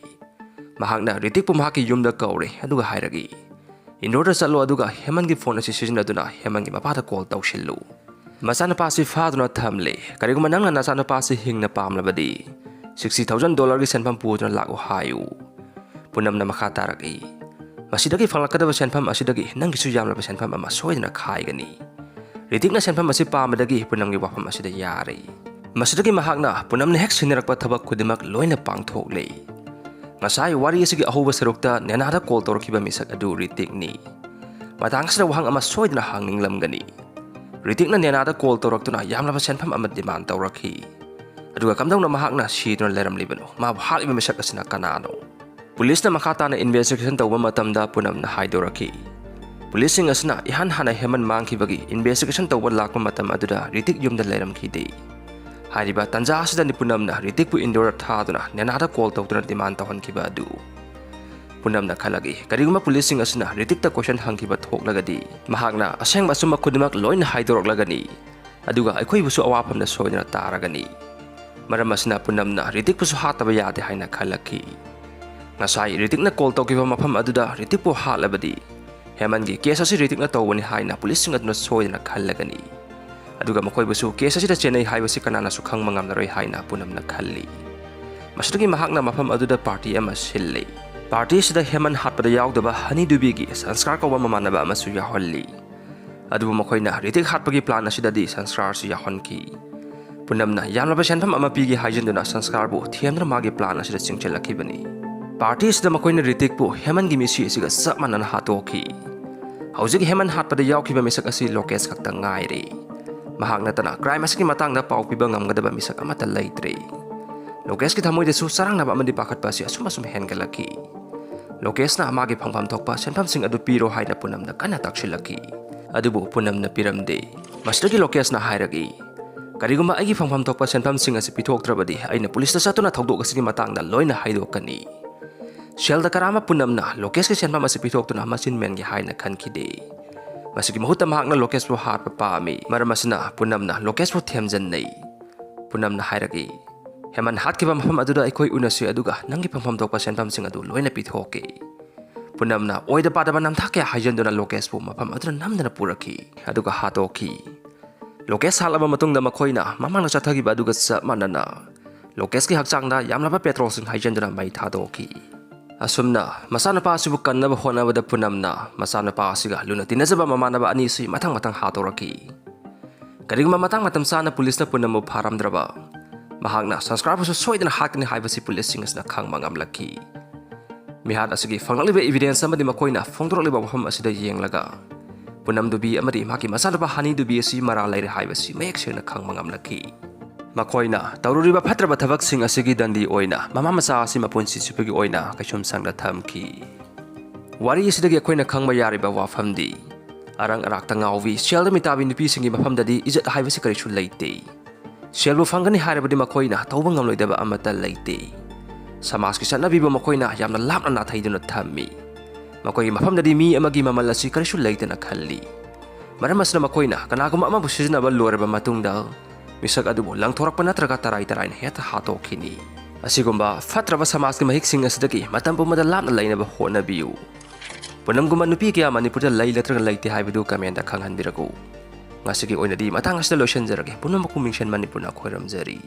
ꯃꯍꯥꯛꯅ ꯔꯤꯇꯤꯛꯄꯨ ꯃꯍꯥꯛꯀꯤ ꯌꯨꯝꯗ ꯀꯧꯔꯦ, ꯑꯗꯨꯒ ꯍꯥꯏꯔꯛꯏ, "ꯏꯟꯗꯣꯔꯗ ꯆꯠꯂꯣ, ꯑꯗꯨꯒ ꯍꯦꯃꯟꯒꯤ ꯐꯣꯟ ꯑꯁꯤ ꯁꯤꯖꯤꯟꯅꯗꯨꯅ ꯍꯦꯃꯟꯒꯤ ꯃꯄꯥꯗ ꯀꯣꯜ ꯇꯧꯁꯤꯜꯂꯨ꯫ ꯃꯆꯥꯅꯨꯄꯥ ꯑꯁꯤ ꯐꯥꯗꯨꯅ ꯊꯝꯂꯦ꯫ ꯀꯔꯤꯒꯨꯝꯕ ꯅꯪꯅ ꯅꯆꯥꯅꯨꯄꯥ ꯑꯁꯤ ꯍꯤꯡꯅ ꯄꯥꯝꯂꯕꯗꯤ, sixty thousand dollarꯒꯤ ꯁꯦꯟꯐꯝ ꯄꯨꯗꯨꯅ ꯂꯥꯛꯎ ꯍꯥꯏꯌꯨ꯫" ꯄꯨꯅꯝꯅ ꯃꯈꯥ ꯇꯥꯔꯛꯏ, "ꯃꯁꯤꯗꯒꯤ ꯐꯪꯂꯛꯀꯗꯕ ꯁꯦꯟꯐꯝ ꯑꯁꯤꯗꯒꯤ ꯅꯪꯒꯤꯁꯨ ꯌꯥꯝꯂꯕ ꯁꯦꯟꯐꯝ ꯑꯃ ꯁꯣꯏꯗꯅ ꯈꯥꯏꯒꯅꯤ꯫" ꯔꯤꯇꯤꯛꯅ ꯁꯦꯟꯐꯝ ꯑꯁꯤ ꯄꯥꯝꯕꯗꯒꯤ ꯄꯨꯅꯝꯒꯤ ꯋꯥꯐꯝ ꯑꯁꯤꯗ ꯌꯥꯔꯦ꯫ ꯃꯁꯤꯗꯒꯤ ꯃꯍꯥꯛꯅ ꯄꯨꯅꯝꯅ ꯍꯦꯛ ꯁꯤꯟꯅꯔꯛꯄ ꯊꯕꯛ ꯈꯨꯗꯤꯡꯃꯛ ꯂꯣꯏꯅ ꯄꯥꯡꯊꯣꯛꯂꯦ꯫ ꯉꯁꯥꯏ ꯋꯥꯔꯤ ꯑꯁꯤꯒꯤ ꯑꯍꯧꯕ ꯁꯔꯨꯛꯇ ꯅꯦꯅꯥꯗ ꯀꯣꯜ ꯇꯧꯔꯛꯈꯤꯕ ꯃꯤꯁꯛ ꯑꯗꯨ ꯔꯤꯇꯤꯛꯅꯤ꯫ ꯃꯇꯥꯡ ꯑꯁꯤꯗ ꯋꯥꯍꯪ ꯑꯃ ꯁꯣꯏꯗꯅ ꯍꯪꯅꯤꯡꯂꯝꯒꯅꯤ꯫ ꯔꯤꯇꯤꯛꯅ ꯅꯦꯅꯥꯗ ꯀꯣꯜ ꯇꯧꯔꯛꯇꯨꯅ ꯌꯥꯝꯂꯕ ꯁꯦꯟꯐꯝ ꯑꯃ ꯗꯤꯃꯥꯟ ꯇꯧꯔꯛꯈꯤ꯫ ꯑꯗꯨꯒ ꯀꯝꯗꯧꯅ ꯃꯍꯥꯛꯅ ꯁꯤꯗꯨꯅ ꯂꯩꯔꯝꯂꯤꯕꯅꯣ? ꯃꯥꯕꯨ ꯍꯥꯠꯂꯤꯕ ꯃꯤꯁꯛ ꯑꯁꯤꯅ ꯀꯅꯥꯅꯣ? ꯄꯨꯂꯤꯁꯅ ꯃꯈꯥ ꯇꯥꯅ ꯏꯟꯚꯦꯁꯇꯤꯒꯦꯁꯟ ꯇꯧꯕ ꯃꯇꯝꯗ ꯄꯨꯅꯝꯅ ꯍꯥꯏꯗꯣꯔꯛꯈꯤ, ꯄꯨꯂꯤꯁꯁꯤꯡ ꯑꯁꯤꯅ ꯏꯍꯥꯟ ꯍꯥꯟꯅ ꯍꯦꯃꯟ ꯃꯥꯡꯈꯤꯕꯒꯤ ꯏꯟꯚꯦꯁꯇꯤꯒꯦꯁꯟ ꯇꯧꯕ ꯂꯥꯛꯄ ꯃꯇꯝ ꯑꯗꯨꯗ ꯔꯤꯇꯤꯛ ꯌꯨꯝꯗ ꯂꯩꯔꯝꯈꯤꯗꯦ꯫ ꯍꯥꯏꯔꯤꯕ ꯇꯥꯟꯖꯥ ꯑꯁꯤꯗꯅꯤ ꯄꯨꯅꯝꯅ ꯔꯤꯇꯤꯛꯄꯨ ꯏꯟꯗꯣꯔꯗ ꯊꯥꯗꯨꯅ ꯅꯦꯅꯥꯗ ꯀꯣꯜ ꯇꯧꯗꯨꯅ ꯗꯤꯃꯥꯟ ꯇꯧꯍꯟꯈꯤꯕ ꯑꯗꯨ꯫ ꯄꯨꯅꯝꯅ ꯈꯜꯂꯛꯏ, ꯀꯔꯤꯒꯨꯝꯕ ꯄꯨꯂꯤꯁꯁꯤꯡ ꯑꯁꯤꯅ ꯔꯤꯇꯤꯛꯇ ꯀꯣꯏꯁꯟ ꯍꯪꯈꯤꯕ ꯊꯣꯛꯂꯒꯗꯤ, ꯃꯍꯥꯛꯅ ꯑꯁꯦꯡꯕ ꯑꯆꯨꯝꯕ ꯈꯨꯗꯤꯡꯃꯛ ꯂꯣꯏꯅ ꯍꯥꯏꯗꯣꯔꯛꯂꯒꯅꯤ, ꯑꯗꯨꯒ ꯑꯩꯈꯣꯏꯕꯨꯁꯨ ꯑꯋꯥꯐꯝꯗ ꯁꯣꯏꯗꯅ ꯇꯥꯔꯒꯅꯤ꯫ ꯃꯔꯝ ꯑꯁꯤꯅ ꯄꯨꯅꯝꯅ ꯔꯤꯇꯤꯛꯄꯨꯁꯨ ꯍꯥꯠꯇꯕ ꯌꯥꯗꯦ ꯍꯥꯏꯅ ꯈꯜꯂꯛꯈꯤ꯫ ꯉꯁꯥꯏ ꯔꯤꯇꯤꯛꯅ ꯀꯣꯜ ꯇꯧꯈꯤꯕ ꯃꯐꯝ ꯑꯗꯨꯗ ꯔꯤꯇꯤꯛꯄꯨ ꯍꯥꯠꯂꯕꯗꯤ, ꯍꯦꯃꯟꯒꯤ ꯀꯦꯁ ꯑꯁꯤ ꯔꯤꯇꯤꯛꯅ ꯇꯧꯕꯅꯤ ꯍꯥꯏꯅ ꯄꯨꯂꯤꯁꯁꯤꯡ ꯑꯗꯨꯅ ꯁꯣꯏꯗꯅ ꯈꯜꯂꯒꯅꯤ꯫ ꯑꯗꯨꯒ ꯃꯈꯣꯏꯕꯨꯁꯨ ꯀꯦꯁ ꯑꯁꯤꯗ ꯆꯦꯟꯅꯩ ꯍꯥꯏꯕꯁꯤ ꯀꯅꯥꯅꯁꯨ ꯈꯪꯕ ꯉꯝꯂꯔꯣꯏ ꯍꯥꯏꯅ ꯄꯨꯅꯝꯅ ꯈꯜꯂꯤ꯫ ꯃꯁꯤꯗꯒꯤ ꯃꯍꯥꯛꯅ ꯃꯐꯝ ꯑꯗꯨꯗ ꯄꯥꯔꯇꯤ ꯑꯃ ꯁꯤꯜꯂꯤ꯫ ꯄꯥꯔꯇꯤ ꯑꯁꯤꯗ ꯍꯦꯃꯟ ꯍꯥꯠꯄꯗ ꯌꯥꯎꯗꯕ ꯍꯅꯤ ꯗꯨꯕꯤꯒꯤ ꯁꯪꯁꯀꯥꯔ ꯀꯧꯕ ꯃꯃꯥꯟꯅꯕ ꯑꯃꯁꯨ ꯌꯥꯎꯍꯜꯂꯤ꯫ ꯑꯗꯨꯕꯨ ꯃꯈꯣꯏꯅ ꯔꯤꯇꯤꯛ ꯍꯥꯠꯄꯒꯤ ꯄ꯭ꯂꯥꯟ ꯑꯁꯤꯗꯗꯤ ꯁꯪꯁꯀꯥꯔꯁꯨ ꯌꯥꯎꯍꯟꯈꯤ꯫ ꯄꯨꯅꯝꯅ ꯌꯥꯝꯂꯕ ꯁꯦꯟꯐꯝ ꯑꯃ ꯄꯤꯒꯦ ꯍꯥꯏꯖꯤꯟꯗꯨꯅ ꯁꯪꯁꯀꯥꯔꯕꯨ ꯊꯦꯝꯗꯨꯅ ꯃꯥꯒꯤ ꯄ꯭ꯂꯥꯟ ꯑꯁꯤꯗ ꯆꯪꯁꯤꯜꯂꯛꯈꯤꯕꯅꯤ꯫ ꯄꯥꯔꯇꯤ ꯑꯁꯤꯗ ꯃꯈꯣꯏꯅ ꯔꯤꯇꯤꯛꯄꯨ ꯍꯦꯃꯟꯒꯤ ꯃꯤꯁꯤ ꯑꯁꯤꯒ ꯆꯞ ꯃꯥꯟꯅꯅ ꯍꯥꯠꯇꯣꯛꯈꯤ꯫ ꯍꯧꯖꯤꯛ ꯍꯦꯃꯟ ꯍꯥꯠꯄꯗ ꯌꯥꯎꯈꯤꯕ ꯃꯤꯁꯛ ꯑꯁꯤ ꯂꯣꯀꯦꯁ ꯈꯛꯇ ꯉꯥꯏꯔꯦ꯫ ꯃꯍꯥꯛ ꯅꯠꯇꯅ ꯀ꯭ꯔꯥꯏꯝ ꯑꯁꯤꯒꯤ ꯃꯇꯥꯡꯗ ꯄꯥꯎ ꯄꯤꯕ ꯉꯝꯒꯗꯕ ꯃꯤꯁꯛ ꯑꯃꯠꯇ ꯂꯩꯇ꯭ꯔꯦ꯫ ꯂꯣꯀꯦꯁꯀꯤ ꯊꯃꯣꯏꯗꯁꯨ ꯆꯔꯥꯡꯅꯕ ꯑꯃꯗꯤ ꯄꯥꯈꯠꯄ ꯑꯁꯤ ꯑꯁꯨꯝ ꯑꯁꯨꯝ ꯍꯦꯟꯒꯠꯂꯛꯈꯤ꯫ ꯂꯣꯀꯦꯁꯅ ꯃꯥꯒꯤ ꯐꯪꯐꯝ ꯊꯣꯛꯄ ꯁꯦꯟꯐꯝꯁꯤꯡ ꯑꯗꯨ ꯄꯤꯔꯣ ꯍꯥꯏꯅ ꯄꯨꯅꯝꯗ ꯀꯟꯅ ꯇꯥꯛꯁꯤꯜꯂꯛꯈꯤ꯫ ꯑꯗꯨꯕꯨ ꯄꯨꯅꯝꯅ ꯄꯤꯔꯝꯗꯦ꯫ ꯃꯁꯤꯗꯒꯤ ꯂꯣꯀꯦꯁꯅ ꯍꯥꯏꯔꯛꯏ, "ꯀꯔꯤꯒꯨꯝꯕ ꯑꯩꯒꯤ ꯐꯪꯐꯝ ꯊꯣꯛꯄ ꯁꯦꯟꯐꯝꯁꯤꯡ ꯑꯁꯤ ꯄꯤꯊꯣꯛꯇ꯭ꯔꯕꯗꯤ ꯑꯩꯅ ꯄꯨꯂꯤꯁꯇ ꯆꯠꯇꯨꯅ ꯊꯧꯗꯣꯛ ꯑꯁꯤꯒꯤ ꯃꯇꯥꯡꯗ ꯂꯣꯏꯅ ꯍꯥꯏꯗꯣꯛꯀꯅꯤ"꯫ ꯁꯦꯜꯗ ꯀꯔꯥꯃ ꯄꯨꯅꯝꯅ ꯂꯣꯀꯦꯁꯀꯤ ꯁꯦꯟꯐꯝ ꯑꯁꯤ ꯄꯤꯊꯣꯛꯇꯨꯅ ꯃꯆꯤꯟ ꯃꯦꯟꯒꯦ ꯍꯥꯏꯅ ꯈꯟꯈꯤꯗꯦ꯫ ꯃꯁꯤꯒꯤ ꯃꯍꯨꯠꯇ ꯃꯍꯥꯛꯅ ꯂꯣꯀꯦꯁꯄꯨ ꯍꯥꯠꯄ ꯄꯥꯝꯃꯤ꯫ ꯃꯔꯝ ꯑꯁꯤꯅ ꯄꯨꯅꯝꯅ ꯂꯣꯀꯦꯁꯄꯨ ꯊꯦꯝꯖꯤꯟꯅꯩ꯫ ꯄꯨꯅꯝꯅ ꯍꯥꯏꯔꯛꯏ, "ꯍꯦꯃꯟ ꯍꯥꯠꯈꯤꯕ ꯃꯐꯝ ꯑꯗꯨꯗ ꯑꯩꯈꯣꯏ ꯎꯅꯁꯤ, ꯑꯗꯨꯒ ꯅꯪꯒꯤ ꯐꯪꯐꯝ ꯊꯣꯛꯄ ꯁꯦꯟꯐꯝꯁꯤꯡ ꯑꯗꯨ ꯂꯣꯏꯅ ꯄꯤꯊꯣꯛꯀꯦ"꯫ ꯄꯨꯅꯝꯅ ꯑꯣꯏꯗ ꯄꯥꯗꯕ ꯅꯝꯊꯥꯛ ꯀꯌꯥ ꯍꯥꯏꯖꯤꯟꯗꯨꯅ ꯂꯣꯀꯦꯁꯄꯨ ꯃꯐꯝ ꯑꯗꯨꯗ ꯅꯝꯗꯅ ꯄꯨꯔꯛꯈꯤ, ꯑꯗꯨꯒ ꯍꯥꯠꯇꯣꯛꯈꯤ꯫ ꯂꯣꯀꯦꯁ ꯍꯥꯠꯂꯕ ꯃꯇꯨꯡꯗ ꯃꯈꯣꯏꯅ ꯃꯃꯥꯡꯗ ꯆꯠꯊꯈꯤꯕ ꯑꯗꯨꯒ ꯆꯞ ꯃꯥꯟꯅꯅ ꯂꯣꯀꯦꯁꯀꯤ ꯍꯛꯆꯥꯡꯗ ꯌꯥꯝꯂꯕ ꯄꯦꯇ꯭ꯔꯣꯜꯁꯤꯡ ꯍꯩꯖꯤꯟꯗꯨꯅ ꯃꯩ ꯊꯥꯗꯣꯛꯈꯤ꯫ ꯑꯁꯨꯝꯅ ꯃꯆꯥꯅꯨꯄꯥ ꯑꯁꯤꯕꯨ ꯀꯟꯅꯕ ꯍꯣꯠꯅꯕꯗ ꯄꯨꯅꯝꯅ ꯃꯆꯥꯅꯨꯄꯥ ꯑꯁꯤꯒ ꯂꯨꯅ ꯇꯤꯟꯅꯖꯕ ꯃꯃꯥꯟꯅꯕ ꯑꯅꯤ ꯑꯁꯤ ꯃꯊꯪ ꯃꯊꯪ ꯍꯥꯠꯇꯣꯔꯛꯈꯤ꯫ ꯀꯔꯤꯒꯨꯝꯕ ꯃꯇꯥꯡ ꯃꯇꯝ ꯆꯥꯅ ꯄꯨꯂꯤꯁꯅ ꯄꯨꯅꯝꯕꯨ ꯐꯥꯔꯝꯗ꯭ꯔꯕ, ꯃꯍꯥꯛꯅ ꯁꯪꯁꯀꯥꯔꯕꯨꯁꯨ ꯁꯣꯏꯗꯅ ꯍꯥꯠꯀꯅꯤ ꯍꯥꯏꯕꯁꯤ ꯄꯨꯂꯤꯁꯁꯤꯡ ꯑꯁꯤꯅ ꯈꯪꯕ ꯉꯝꯂꯛꯈꯤ꯫ ꯃꯤꯍꯥꯠ ꯑꯁꯤꯒꯤ ꯐꯪꯂꯛꯂꯤꯕ ꯏꯕꯤꯗꯦꯟꯁ ꯑꯃꯗꯤ ꯃꯈꯣꯏꯅ ꯐꯣꯡꯗꯣꯔꯛꯂꯤꯕ ꯋꯥꯐꯝ ꯑꯁꯤꯗ ꯌꯦꯡꯂꯒ, ꯄꯨꯅꯝ ꯗꯨꯕꯤ ꯑꯃꯗꯤ ꯃꯍꯥꯛꯀꯤ ꯃꯆꯥꯅꯨꯄꯥ ꯍꯅꯤ ꯗꯨꯕꯤ ꯑꯁꯤ ꯃꯔꯥꯜ ꯂꯩꯔꯦ ꯍꯥꯏꯕꯁꯤ ꯃꯌꯦꯛ ꯁꯦꯡꯅ ꯈꯪꯕ ꯉꯝꯂꯛꯈꯤ꯫ ꯃꯈꯣꯏꯅ ꯇꯧꯔꯨꯔꯤꯕ ꯐꯠꯇ꯭ꯔꯕ ꯊꯕꯛꯁꯤꯡ ꯑꯁꯤꯒꯤ ꯗꯟꯗꯤ ꯑꯣꯏꯅ ꯃꯃꯥ ꯃꯆꯥ ꯑꯁꯤ ꯃꯄꯨꯟꯁꯤ ꯆꯨꯞꯄꯒꯤ ꯑꯣꯏꯅ ꯀꯩꯁꯨꯝꯁꯪꯗ ꯊꯝꯈꯤ꯫ ꯋꯥꯔꯤ ꯑꯁꯤꯗꯒꯤ ꯑꯩꯈꯣꯏꯅ ꯈꯪꯕ ꯌꯥꯔꯤꯕ ꯋꯥꯐꯝꯗꯤ, ꯑꯔꯪ ꯑꯔꯥꯛꯇ ꯉꯥꯎꯕꯤ, ꯁꯦꯜꯗ ꯃꯤꯇꯥꯕꯤ ꯅꯨꯄꯤꯁꯤꯡꯒꯤ ꯃꯐꯝꯗꯗꯤ ꯏꯖꯠ ꯍꯥꯏꯕꯁꯤ ꯀꯔꯤꯁꯨ ꯂꯩꯇꯦ꯫ ꯁꯦꯜꯕꯨ ꯐꯪꯒꯅꯤ ꯍꯥꯏꯔꯕꯗꯤ ꯃꯈꯣꯏꯅ ꯇꯧꯕ ꯉꯝꯂꯣꯏꯗꯕ ꯑꯃꯠꯇ ꯂꯩꯇꯦ꯫ ꯁꯃꯥꯖꯀꯤ ꯆꯠꯅꯕꯤꯕꯨ ꯃꯈꯣꯏꯅ ꯌꯥꯝꯅ ꯂꯥꯞꯅ ꯅꯥꯊꯩꯗꯨꯅ ꯊꯝꯃꯤ꯫ ꯃꯈꯣꯏꯒꯤ ꯃꯐꯝꯗꯗꯤ ꯃꯤ ꯑꯃꯒꯤ ꯃꯃꯜ ꯑꯁꯤ ꯀꯔꯤꯁꯨ ꯂꯩꯇꯅ ꯈꯜꯂꯤ꯫ ꯃꯔꯝ ꯑꯁꯤꯅ ꯃꯈꯣꯏꯅ ꯀꯅꯥꯒꯨꯝꯕ ꯑꯃꯕꯨ ꯁꯤꯖꯤꯟꯅꯕ ꯂꯣꯏꯔꯕ ꯃꯇꯨꯡꯗ, ꯃꯤꯁꯛ ꯑꯗꯨꯕꯨ ꯂꯪꯊꯣꯔꯛꯄ ꯅꯠꯇ꯭ꯔꯒ ꯇꯔꯥꯏ ꯇꯔꯥꯏꯅ ꯍꯦꯛꯇ ꯍꯥꯠꯇꯣꯛꯈꯤꯅꯤ꯫ ꯑꯁꯤꯒꯨꯝꯕ ꯐꯠꯇ꯭ꯔꯕ ꯁꯃꯥꯖꯀꯤ ꯃꯍꯤꯛꯁꯤꯡ ꯑꯁꯤꯗꯒꯤ ꯃꯇꯝ ꯄꯨꯝꯕꯗ ꯂꯥꯞꯅ ꯂꯩꯅꯕ ꯍꯣꯠꯅꯕꯤꯌꯨ꯫ ꯄꯨꯅꯝꯒꯨꯝꯕ ꯅꯨꯄꯤ ꯀꯌꯥ ꯃꯅꯤꯄꯨꯔꯗ ꯂꯩ ꯅꯠꯇ꯭ꯔꯒ ꯂꯩꯇꯦ ꯍꯥꯏꯕꯗꯨ comment ꯈꯪꯍꯟꯕꯤꯔꯛꯎ꯫ ꯉꯁꯤꯒꯤ ꯑꯣꯏꯅꯗꯤ ꯃꯇꯥꯡ ꯑꯁꯤꯗ ꯂꯣꯏꯁꯤꯟꯖꯔꯒꯦ꯫ ꯄꯨꯝꯅꯃꯛꯄꯨ ꯃꯤꯡꯁꯦꯟ ꯃꯅꯤꯄꯨꯔꯅ ꯈꯣꯏꯔꯝꯖꯔꯤ꯫